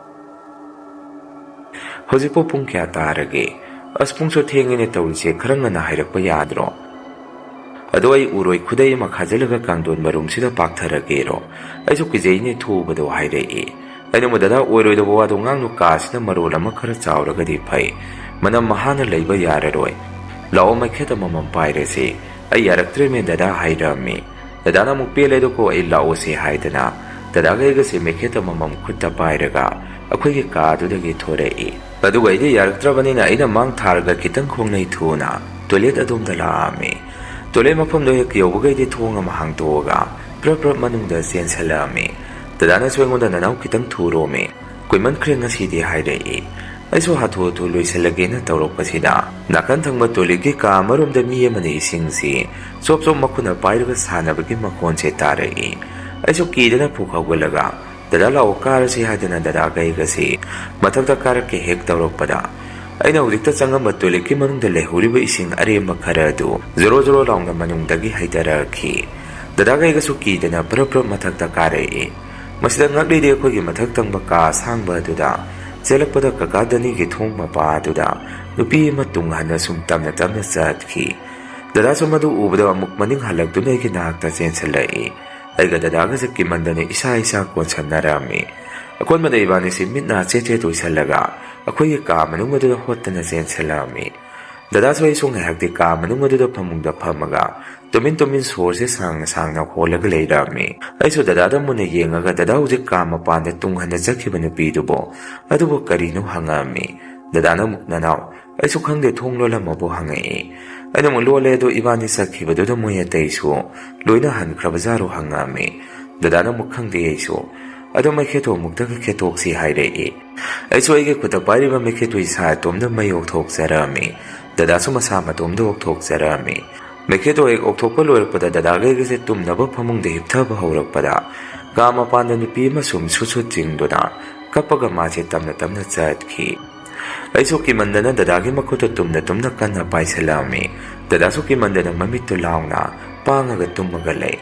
ꯍꯧꯖꯤꯛꯄꯨ ꯄꯨꯡ ꯀꯌꯥ ꯇꯥꯔꯒꯦ? ꯑꯁ, ꯄꯨꯡꯁꯨ ꯊꯦꯡꯉꯦꯅꯦ ꯇꯧꯔꯤꯁꯦ, ꯈꯔ ꯉꯟꯅ ꯍꯥꯏꯔꯛꯄ ꯌꯥꯗ꯭ꯔꯣ? ꯑꯗꯣ ꯑꯩ ꯎꯔꯣꯏ ꯈꯨꯗꯩ ꯑꯃ ꯈꯥꯖꯤꯜꯂꯒ ꯀꯥꯡꯊꯣꯟ ꯃꯔꯨꯝꯁꯤꯗ ꯄꯥꯛꯊꯔꯒꯦꯔꯣ? ꯑꯩꯁꯨ ꯀꯤꯖꯩꯅꯦ ꯊꯨꯕꯗꯣ" ꯍꯥꯏꯔꯛꯏ꯫ ꯑꯩꯅ ꯑꯃꯨꯛ, "ꯗꯗꯥ, ꯑꯣꯏꯔꯣꯏꯗꯕ ꯋꯥꯗꯣ ꯉꯥꯡꯅꯨ, ꯀꯥꯁꯤꯅ ꯃꯔꯣꯜ ꯑꯃ ꯈꯔ ꯆꯥꯎꯔꯒꯗꯤ ꯐꯩ, ꯃꯅꯝ ꯃꯍꯥꯅ ꯂꯩꯕ ꯌꯥꯔꯔꯣꯏ꯫ ꯂꯥꯛꯑꯣ, ꯃꯩꯈꯦꯠ ꯑꯃꯃꯝ ꯄꯥꯏꯔꯁꯤ꯫ ꯑꯩ ꯌꯥꯔꯛꯇ꯭ꯔꯦꯃꯦ ꯗꯗꯥ" ꯍꯥꯏꯔꯛꯑꯝꯃꯤ꯫ ꯗꯗꯥꯅ ꯑꯃꯨꯛ, "ꯄꯦꯜꯂꯦꯗꯀꯣ, ꯑꯩ ꯂꯥꯛꯑꯣꯁꯦ" ꯍꯥꯏꯗꯅ ꯗꯗꯥꯒ ꯑꯩꯒꯁꯦ ꯃꯩꯈꯦꯠ ꯑꯃꯃꯝ ꯈꯨꯠꯇ ꯄꯥꯏꯔꯒ ꯑꯩꯈꯣꯏꯒꯤ ꯀꯥꯗꯨꯗꯒꯤ ꯊꯣꯔꯛꯏ꯫ ꯑꯗꯨꯒ ꯑꯩꯗꯤ ꯌꯥꯔꯛꯇ꯭ꯔꯕꯅꯤꯅ ꯑꯩꯅ ꯃꯥꯡ ꯊꯥꯔꯒ ꯈꯤꯇꯪ ꯈꯣꯡꯅꯩ ꯊꯨꯅ ꯇꯣꯏꯂꯦꯠ ꯑꯗꯣꯝꯗ ꯂꯥꯛꯑꯝꯃꯤ꯫ ꯇꯣꯏꯂꯦꯠ ꯃꯐꯝꯗꯣ ꯍꯦꯛ ꯌꯧꯕꯒꯩꯗꯤ ꯊꯣꯡ ꯑꯃ ꯍꯥꯡꯗꯣꯛꯑꯒ ꯄ꯭ꯔꯞ ꯄ꯭ꯔꯞ ꯃꯅꯨꯡꯗ ꯆꯦꯟꯁꯜꯂꯛꯑꯝꯃꯤ꯫ ꯗꯗꯥꯅꯁꯨ ꯑꯩꯉꯣꯟꯗ, "ꯅꯅꯥꯎ ꯈꯤꯇꯪ ꯊꯨꯔꯣꯃꯤ, ꯀꯨꯏꯃꯟꯈ꯭ꯔꯦ ꯉꯁꯤꯗꯤ" ꯍꯥꯏꯔꯛꯏ꯫ ꯑꯩꯁꯨ ꯍꯥꯊꯨ ꯍꯥꯊꯨ ꯂꯣꯏꯁꯤꯜꯂꯒꯦꯅ ꯇꯧꯔꯛꯄꯁꯤꯗ ꯅꯥꯀꯟ ꯊꯪꯕ ꯇꯣꯏꯂꯦꯠꯀꯤ ꯀꯥ ꯑꯃꯔꯣꯝꯗ ꯃꯤ ꯑꯃꯅ ꯏꯁꯤꯡꯁꯤ ꯆꯣꯞ ꯆꯣꯞ ꯃꯈꯨꯠꯅ ꯄꯥꯏꯔꯒ ꯁꯥꯟꯅꯕꯒꯤ ꯃꯈꯣꯟꯁꯦ ꯇꯥꯔꯛꯏ꯫ ꯑꯩꯁꯨ ꯀꯤꯗꯅ ꯐꯨꯛ ꯍꯧꯒꯠꯂꯒ "ꯗꯗꯥ ꯂꯥꯛꯑꯣ, ꯀꯥꯔꯁꯤ" ꯍꯥꯏꯗꯨꯅ ꯗꯗꯥꯒ ꯑꯩꯒꯁꯤ ꯃꯊꯛꯇ ꯀꯥꯔꯛꯀꯦ ꯍꯦꯛ ꯇꯧꯔꯛꯄꯗ, ꯑꯩꯅ ꯍꯧꯖꯤꯛꯇ ꯆꯪꯉꯝꯕ ꯇꯣꯏꯂꯦꯠꯀꯤ ꯃꯅꯨꯡꯗ ꯂꯩꯍꯧꯔꯤꯕ ꯏꯁꯤꯡ ꯑꯔꯦꯝꯕ ꯈꯔ ꯑꯗꯨ ꯖꯣꯔꯣ ꯖꯣꯔꯣ ꯂꯥꯎꯅ ꯃꯅꯨꯡꯗꯒꯤ ꯍꯩꯊꯔꯛꯈꯤ꯫ ꯗꯗꯥꯒ ꯑꯩꯒꯁꯨ ꯀꯤꯗꯅ ꯄ꯭ꯔꯞ ꯄ꯭ꯔꯞ ꯃꯊꯛꯇ ꯀꯥꯔꯛꯏ꯫ ꯃꯁꯤꯗ ꯉꯛꯂꯤꯗꯤ ꯑꯩꯈꯣꯏꯒꯤ ꯃꯊꯛ ꯊꯪꯕ ꯀꯥ ꯑꯁꯥꯡꯕ ꯑꯗꯨꯗ ꯆꯦꯜꯂꯛꯄꯗ ꯀꯀꯥ ꯗꯅꯤꯒꯤ ꯊꯣꯡ ꯃꯄꯥ ꯑꯗꯨꯗ ꯅꯨꯄꯤ ꯑꯃ ꯇꯨꯡ ꯍꯟꯅ ꯁꯨꯝ ꯇꯞꯅ ꯇꯞꯅ ꯆꯠꯈꯤ꯫ ꯗꯗꯥꯁꯨ ꯃꯗꯨ ꯎꯕꯗ ꯑꯃꯨꯛ ꯃꯅꯤꯡ ꯍꯜꯂꯛꯇꯨꯅ ꯑꯩꯒꯤ ꯅꯥꯛꯇ ꯆꯦꯟꯁꯤꯜꯂꯛꯏ꯫ ꯑꯩꯒ ꯗꯗꯥꯒꯁꯦ ꯀꯤꯃꯟꯗꯅ ꯏꯁꯥ ꯏꯁꯥ ꯀꯣꯟꯁꯟꯅꯔꯝꯃꯤ꯫ ꯑꯀꯣꯟꯕꯗ ꯏꯕꯥꯅꯤꯁꯤ ꯃꯤꯠ ꯅꯥ ꯆꯦꯠ ꯆꯦꯠ ꯑꯣꯏꯁꯜꯂꯒ ꯑꯩꯈꯣꯏꯒꯤ ꯀꯥ ꯃꯅꯨꯡ ꯑꯗꯨꯗ ꯍꯣꯠꯇꯅ ꯆꯦꯟꯁꯤꯜꯂꯛꯑꯝꯃꯤ꯫ ꯗꯗꯥꯁꯨ ꯑꯩꯁꯨ ꯉꯥꯏꯍꯥꯛꯇꯤ ꯀꯥ ꯃꯅꯨꯡ ꯑꯗꯨꯗ ꯐꯃꯨꯡꯗ ꯐꯝꯃꯒ ꯇꯨꯃꯤꯟ ꯇꯨꯃꯤꯟ ꯁꯣꯔꯁꯦ ꯁꯥꯡꯅ ꯁꯥꯡꯅ ꯍꯣꯜꯂꯒ ꯂꯩꯔꯝꯃꯤ꯫ ꯑꯩꯁꯨ ꯗꯗꯥꯗ ꯃꯨꯟꯅ ꯌꯦꯡꯉꯒ ꯗꯗꯥ ꯍꯧꯖꯤꯛ ꯀꯥ ꯃꯄꯥꯟꯗ ꯇꯨꯡ ꯍꯟꯅ ꯆꯠꯈꯤꯕ ꯅꯨꯄꯤꯗꯨꯕꯨ ꯑꯗꯨꯕꯨ ꯀꯔꯤꯅꯣ ꯍꯪꯉꯛꯑꯝꯃꯤ꯫ ꯗꯗꯥꯅ ꯑꯃꯨꯛ, "ꯅꯅꯥꯎ, ꯑꯩꯁꯨ ꯈꯪꯗꯦ, ꯊꯣꯡ ꯂꯣꯜꯂꯝꯃꯕꯣ?" ꯍꯪꯉꯛꯏ꯫ ꯑꯩꯅ ꯑꯃꯨꯛ, "ꯂꯣꯜꯂꯦ, ꯑꯗꯣ ꯏꯕꯥꯅꯤ ꯆꯠꯈꯤꯕꯗꯨꯗ ꯃꯣꯏ ꯑꯇꯩꯁꯨ ꯂꯣꯏꯅ ꯍꯟꯈ꯭ꯔꯕꯖꯥꯔꯣ?" ꯍꯪꯉꯛꯑꯝꯃꯤ꯫ ꯗꯗꯥꯅ ꯑꯃꯨꯛ, "ꯈꯪꯗꯦ ꯑꯩꯁꯨ, ꯑꯗꯣ ꯃꯩꯈꯦꯠꯇꯣ ꯑꯃꯨꯛꯇꯒ ꯈꯦꯠꯇꯣꯛꯁꯤ" ꯍꯥꯏꯔꯛꯏ꯫ ꯑꯩꯁꯨ ꯑꯩꯒꯤ ꯈꯨꯠꯇ ꯄꯥꯏꯔꯤꯕ ꯃꯩꯈꯦꯠꯇꯨ ꯏꯁꯥ ꯏꯇꯣꯝꯗ ꯃꯩ ꯑꯣꯛꯊꯣꯛꯆꯔꯛꯑꯝꯃꯤ꯫ ꯗꯗꯥꯁꯨ ꯃꯁꯥ ꯃꯇꯣꯝꯗ ꯑꯣꯛꯊꯣꯛꯆꯔꯛꯑꯝꯃꯤ꯫ ꯃꯩꯈꯦꯠꯇꯣ ꯍꯦꯛ ꯑꯣꯛꯊꯣꯛꯄ ꯂꯣꯏꯔꯛꯄꯗ ꯗꯗꯥꯒ ꯑꯩꯒꯁꯦ ꯇꯨꯝꯅꯕ ꯐꯃꯨꯡꯗ ꯍꯤꯞꯊꯕ ꯍꯧꯔꯛꯄꯗ, ꯀꯥ ꯃꯄꯥꯟꯗ ꯅꯨꯄꯤ ꯑꯃ ꯁꯨꯝ ꯁꯨꯠ ꯁꯨꯠ ꯆꯤꯡꯗꯨꯅ ꯀꯞꯄꯒ ꯃꯥꯁꯦ ꯇꯞꯅ ꯇꯞꯅ ꯆꯠꯈꯤ꯫ ꯑꯩꯁꯨ ꯀꯤꯃꯟꯗꯅ ꯗꯗꯥꯒꯤ ꯃꯈꯨꯠꯇ ꯇꯨꯝꯅ ꯇꯨꯝꯅ ꯀꯟꯅ ꯄꯥꯏꯁꯤꯜꯂꯛꯑꯝꯃꯤ꯫ ꯗꯗꯥꯁꯨ ꯀꯤꯃꯟꯗꯅ ꯃꯃꯤꯠꯇꯨ ꯂꯥꯎꯅ ꯄꯥꯡꯉꯒ ꯇꯨꯝꯃꯒ ꯂꯩ꯫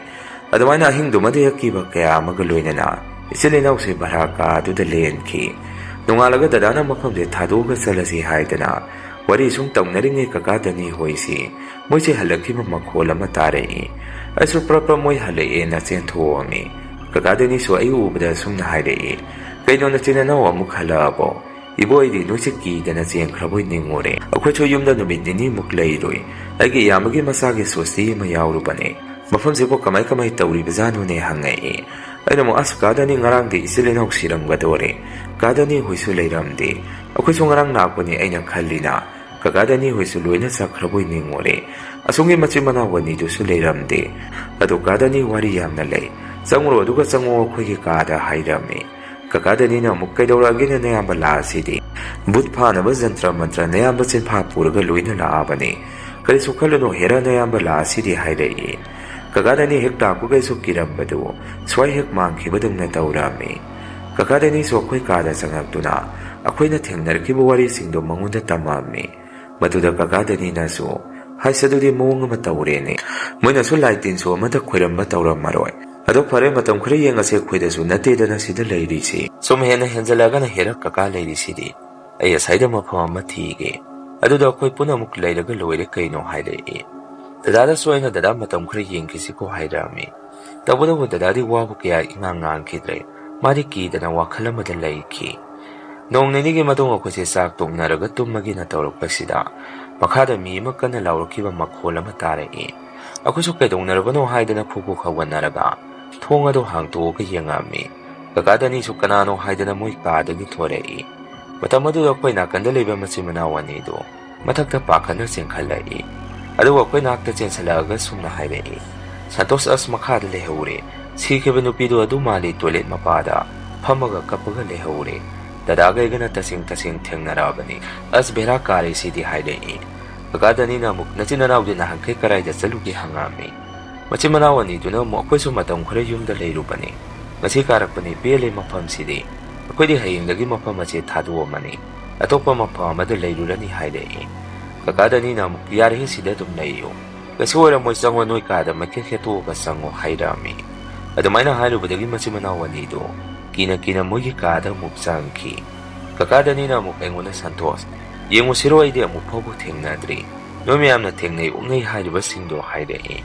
ꯑꯗꯨꯃꯥꯏꯅ ꯑꯍꯤꯡꯗꯨꯃꯗꯤ ꯑꯀꯤꯕ ꯀꯌꯥ ꯑꯃꯒ ꯂꯣꯏꯅꯅ ꯏꯆꯤꯜ ꯏꯅꯥꯎꯁꯦ ꯚꯔꯥ ꯀꯥ ꯑꯗꯨꯗ ꯂꯦꯟꯈꯤ꯫ ꯅꯣꯡꯉꯥꯜꯂꯒ ꯗꯗꯥꯅ ꯃꯐꯝꯁꯦ ꯊꯥꯗꯣꯛꯑꯒ ꯆꯠꯂꯁꯤ ꯍꯥꯏꯗꯅ ꯋꯥꯔꯤ ꯁꯨꯝ ꯇꯧꯅꯔꯤꯉꯩ ꯀꯀꯥ ꯗꯅꯤ ꯍꯣꯏꯁꯤ ꯃꯣꯏꯁꯦ ꯍꯜꯂꯛꯈꯤꯕ ꯃꯈꯣꯜ ꯑꯃ ꯇꯥꯔꯛꯏ꯫ ꯑꯩꯁꯨ ꯄ꯭ꯔꯞ ꯄ꯭ꯔꯞ ꯃꯣꯏ ꯍꯜꯂꯛꯑꯦꯅ ꯆꯦꯟꯊꯣꯛꯑꯝꯃꯤ꯫ ꯀꯀꯥ ꯗꯅꯤꯁꯨ ꯑꯩ ꯎꯕꯗ ꯁꯨꯝꯅ ꯍꯥꯏꯔꯛꯏ, "ꯀꯩꯅꯣ, ꯅꯆꯤꯟ ꯅꯅꯥꯎ ꯑꯃꯨꯛ ꯍꯜꯂꯛꯑꯕꯣ? ꯏꯕꯣ, ꯑꯩꯗꯤ ꯅꯣꯏꯁꯦ ꯀꯤꯗꯅ ꯆꯦꯟꯈ꯭ꯔꯕꯣꯏ ꯅꯤꯡꯉꯨꯔꯦ꯫ ꯑꯩꯈꯣꯏꯁꯨ ꯌꯨꯝꯗ ꯅꯨꯃꯤꯠ ꯅꯤꯅꯤꯃꯨꯛ ꯂꯩꯔꯨꯏ꯫ ꯑꯩꯒꯤ ꯏꯌꯥꯝꯕꯒꯤ ꯃꯆꯥꯒꯤ ꯁꯣꯁꯇꯤ ꯑꯃ ꯌꯥꯎꯔꯨꯕꯅꯦ꯫ ꯃꯐꯝꯁꯤꯕꯨ ꯀꯃꯥꯏ ꯀꯃꯥꯏ ꯇꯧꯔꯤꯕꯖꯥꯠꯅꯣꯅꯦ?" ꯍꯪꯉꯛꯏ꯫ ꯑꯩꯅ ꯑꯃꯨꯛ, "ꯑꯁ, ꯀꯥ ꯗꯅꯤ, ꯉꯔꯥꯡꯗꯤ ꯏꯆꯤꯜ ꯏꯅꯥꯎ ꯁꯤꯔꯝꯒꯗꯣꯔꯦ꯫ ꯀꯥ ꯗꯅꯤ ꯍꯣꯏꯁꯨ ꯂꯩꯔꯝꯗꯦ꯫ ꯑꯩꯈꯣꯏꯁꯨ ꯉꯔꯥꯡ ꯂꯥꯛꯄꯅꯤ ꯑꯩꯅ ꯈꯜꯂꯤꯅ꯫ ꯀꯀꯥ ꯗꯅꯤ ꯍꯣꯏꯁꯨ ꯂꯣꯏꯅ ꯆꯠꯈ꯭ꯔꯕꯣꯏ ꯅꯤꯡꯉꯨꯔꯦ꯫ ꯑꯁꯣꯝꯒꯤ ꯃꯆꯤꯟ ꯃꯅꯥꯎ ꯑꯅꯤꯗꯨꯁꯨ ꯂꯩꯔꯝꯗꯦ꯫ ꯑꯗꯣ ꯀꯥ ꯗꯅꯤ, ꯋꯥꯔꯤ ꯌꯥꯝꯅ ꯂꯩ꯫ ꯆꯪꯉꯨꯔꯣ, ꯑꯗꯨꯒ ꯆꯪꯉꯣ ꯑꯩꯈꯣꯏꯒꯤ ꯀꯥꯗ" ꯍꯥꯏꯔꯝꯃꯤ꯫ ꯀꯀꯥ ꯗꯅꯤꯅ ꯑꯃꯨꯛ, "ꯀꯩꯗꯧꯔꯛꯑꯒꯦꯅꯦ ꯅꯌꯥꯝꯕ ꯂꯥꯛꯑꯁꯤꯗꯤ? ꯚꯨꯠ ꯐꯥꯅꯕ ꯖꯟꯇ꯭ꯔ ꯃꯟꯇ꯭ꯔ ꯅꯌꯥꯝꯕ ꯆꯤꯟꯐꯥ ꯄꯨꯔꯒ ꯂꯣꯏꯅ ꯂꯥꯛꯑꯕꯅꯤ꯫ ꯀꯔꯤꯁꯨ ꯈꯜꯂꯨꯅꯨ ꯍꯦꯔꯥ, ꯅꯌꯥꯝꯕ ꯂꯥꯛꯑꯁꯤꯗꯤ" ꯍꯥꯏꯔꯛꯏ꯫ ꯀꯀꯥ ꯗꯅꯤ ꯍꯦꯛ ꯂꯥꯛꯄꯒ ꯑꯩꯁꯨ ꯀꯤꯔꯝꯕꯗꯨ ꯁ꯭ꯋꯥꯏ ꯍꯦꯛ ꯃꯥꯡꯈꯤꯕꯗꯧꯅ ꯇꯧꯔꯝꯃꯤ꯫ ꯀꯀꯥ ꯗꯅꯤꯁꯨ ꯑꯩꯈꯣꯏ ꯀꯥꯗ ꯆꯪꯉꯛꯇꯨꯅ ꯑꯩꯈꯣꯏꯅ ꯊꯦꯡꯅꯔꯛꯈꯤꯕ ꯋꯥꯔꯤꯁꯤꯡꯗꯣ ꯃꯉꯣꯟꯗ ꯇꯝꯃꯝꯃꯤ꯫ ꯃꯗꯨꯗ ꯀꯀꯥ ꯗꯅꯤꯅꯁꯨ, "ꯍꯥꯏꯁ, ꯑꯗꯨꯗꯤ ꯃꯑꯣꯡ ꯑꯃ ꯇꯧꯔꯦꯅꯦ꯫ ꯃꯣꯏꯅꯁꯨ ꯂꯥꯏ ꯇꯤꯟꯁꯨ ꯑꯃꯠꯇ ꯈꯣꯏꯔꯝꯕ ꯇꯧꯔꯝꯃꯔꯣꯏ꯫ ꯑꯗꯣ ꯐꯔꯦ, ꯃꯇꯝ ꯈꯔ ꯌꯦꯡꯉꯁꯦ, ꯑꯩꯈꯣꯏꯗꯁꯨ ꯅꯠꯇꯦꯗꯅ ꯁꯤꯗ ꯂꯩꯔꯤꯁꯤ꯫ ꯁꯨꯝ ꯍꯦꯟꯅ ꯍꯦꯟꯖꯜꯂꯛꯑꯒꯅ ꯍꯦꯔꯥ ꯀꯀꯥ ꯂꯩꯔꯤꯁꯤꯗꯤ꯫ ꯑꯩ ꯑꯁꯥꯏꯗ ꯃꯐꯝ ꯑꯃ ꯊꯤꯒꯦ꯫ ꯑꯗꯨꯗ ꯑꯩꯈꯣꯏ ꯄꯨꯟꯅ ꯑꯃꯨꯛ ꯂꯩꯔꯒ ꯂꯣꯏꯔꯦ ꯀꯩꯅꯣ," ꯍꯥꯏꯔꯛꯏ꯫ "ꯗꯗꯥꯗꯁꯨ ꯑꯩꯅ ꯗꯗꯥ ꯃꯇꯝ ꯈꯔ ꯌꯦꯡꯈꯤꯁꯤꯀꯣ," ꯍꯥꯏꯔꯛꯑꯝꯃꯤ꯫ ꯇꯧꯕꯇꯕꯨ ꯗꯗꯥꯗꯤ ꯋꯥꯕꯨ ꯀꯌꯥ ꯏꯉꯥꯡ ꯉꯥꯡꯈꯤꯗ꯭ꯔꯦ꯫ ꯃꯥꯗꯤ ꯀꯤꯗꯅ ꯋꯥꯈꯜ ꯑꯃꯗ ꯂꯩꯈꯤ꯫ ꯅꯣꯡ ꯅꯤꯅꯤꯒꯤ ꯃꯇꯨꯡ ꯑꯩꯈꯣꯏꯁꯦ ꯆꯥꯛ ꯇꯣꯛꯅꯔꯒ ꯇꯨꯝꯃꯒꯦꯅ ꯇꯧꯔꯛꯄꯁꯤꯗ, ꯃꯈꯥꯗ ꯃꯤ ꯑꯃ ꯀꯟꯅ ꯂꯥꯎꯔꯛꯈꯤꯕ ꯃꯈꯣꯜ ꯑꯃ ꯇꯥꯔꯛꯏ꯫ ꯑꯩꯈꯣꯏꯁꯨ ꯀꯩꯗꯧꯅꯔꯕꯅꯣ ꯍꯥꯏꯗꯅ ꯈꯨꯛ ꯈꯨꯛ ꯍꯧꯒꯠꯅꯔꯒ ꯊꯣꯡ ꯑꯗꯨ ꯍꯥꯡꯇꯣꯛꯑꯒ ꯌꯦꯡꯉꯝꯃꯤ꯫ ꯀꯀꯥ ꯗꯅꯤꯁꯨ ꯀꯅꯥꯅꯣ ꯍꯥꯏꯗꯅ ꯃꯣꯏ ꯀꯥꯗꯒꯤ ꯊꯣꯔꯛꯏ꯫ ꯃꯇꯝ ꯑꯗꯨꯗ ꯑꯩꯈꯣꯏ ꯅꯥꯀꯟꯗ ꯂꯩꯕ ꯃꯆꯤꯟ ꯃꯅꯥꯎ ꯑꯅꯤꯗꯨ ꯃꯊꯛꯇ ꯄꯥꯈꯠꯅ ꯆꯦꯟꯈꯠꯂꯛꯏ꯫ ꯑꯗꯨꯒ ꯑꯩꯈꯣꯏ ꯅꯥꯛꯇ ꯆꯦꯟꯁꯤꯜꯂꯛꯑꯒ ꯁꯨꯝꯅ ꯍꯥꯏꯔꯛꯏ, "ꯁꯟꯇꯣꯁ, ꯑꯁ, ꯃꯈꯥꯗ ꯂꯩꯍꯧꯔꯦ꯫ ꯁꯤꯈꯤꯕ ꯅꯨꯄꯤꯗꯣ ꯑꯗꯨ ꯃꯥꯜꯂꯤ, ꯇꯣꯏꯂꯦꯠ ꯃꯄꯥꯗ ꯐꯝꯃꯒ ꯀꯞꯄꯒ ꯂꯩꯍꯧꯔꯦ꯫ ꯗꯗꯥꯒ ꯑꯩꯒꯅ ꯇꯁꯦꯡ ꯇꯁꯦꯡ ꯊꯦꯡꯅꯔꯛꯑꯕꯅꯤ꯫ ꯑꯁ, ꯕꯦꯔꯥ ꯀꯥꯔꯦ ꯁꯤꯗꯤ," ꯍꯥꯏꯔꯛꯏ꯫ ꯀꯀꯥ ꯗꯅꯤꯅ ꯑꯃꯨꯛ, "ꯅꯆꯤꯟ ꯅꯅꯥꯎꯗꯤ ꯅꯍꯥꯟꯈꯩ ꯀꯗꯥꯏꯗ ꯆꯠꯂꯨꯒꯦ?" ꯍꯪꯉꯛꯑꯝꯃꯤ꯫ ꯃꯆꯤꯟ ꯃꯅꯥꯎ ꯑꯅꯤꯗꯨꯅ ꯑꯃꯨꯛ, "ꯑꯩꯈꯣꯏꯁꯨ ꯃꯇꯝ ꯈꯔ ꯌꯨꯝꯗ ꯂꯩꯔꯨꯕꯅꯤ꯫ ꯉꯁꯤ ꯀꯥꯔꯛꯄꯅꯤ, ꯄꯦꯜꯂꯦ ꯃꯐꯝꯁꯤꯗꯤ꯫ ꯑꯩꯈꯣꯏꯗꯤ ꯍꯌꯦꯡꯗꯒꯤ ꯃꯐꯝ ꯑꯁꯦ ꯊꯥꯗꯣꯛꯑꯝꯃꯅꯤ꯫ ꯑꯇꯣꯞꯄ ꯃꯐꯝ ꯑꯃꯗ ꯂꯩꯔꯨꯔꯅꯤ," ꯍꯥꯏꯔꯛꯏ꯫ ꯀꯀꯥ ꯗꯅꯤꯅ ꯑꯃꯨꯛ, "ꯌꯥꯔꯦꯍꯦ, ꯁꯤꯗ ꯑꯗꯨꯝ ꯂꯩꯌꯨ꯫ ꯀꯩꯁꯨ ꯑꯣꯏꯔꯝꯃꯣꯏ, ꯆꯪꯉꯣ, ꯅꯣꯏ ꯀꯥꯗ ꯃꯥꯏꯀꯩ ꯈꯦꯠꯇꯣꯛꯑꯒ ꯆꯪꯉꯣ," ꯍꯥꯏꯔꯛꯑꯝꯃꯤ꯫ ꯑꯗꯨꯃꯥꯏꯅ ꯍꯥꯏꯔꯨꯕꯗꯒꯤ ꯃꯆꯤꯟ ꯃꯅꯥꯎ ꯑꯅꯤꯗꯨ ꯀꯤꯅ ꯀꯤꯅ ꯃꯣꯏꯒꯤ ꯀꯥꯗ ꯑꯃꯨꯛ ꯆꯪꯈꯤ꯫ ꯀꯀꯥ ꯗꯅꯤꯅ ꯑꯃꯨꯛ ꯑꯩꯉꯣꯟꯗ, "ꯁꯟꯇꯣꯁ, ꯌꯦꯡꯉꯨꯁꯤꯔꯣ, ꯑꯩꯗꯤ ꯑꯃꯨꯛ ꯐꯥꯎꯕ ꯊꯦꯡꯅꯗ꯭ꯔꯤ꯫ ꯅꯣꯏ ꯃꯌꯥꯝꯅ ꯊꯦꯡꯅꯩ ꯎꯛꯅꯩ ꯍꯥꯏꯔꯤꯕꯁꯤꯡꯗꯣ," ꯍꯥꯏꯔꯛꯏ꯫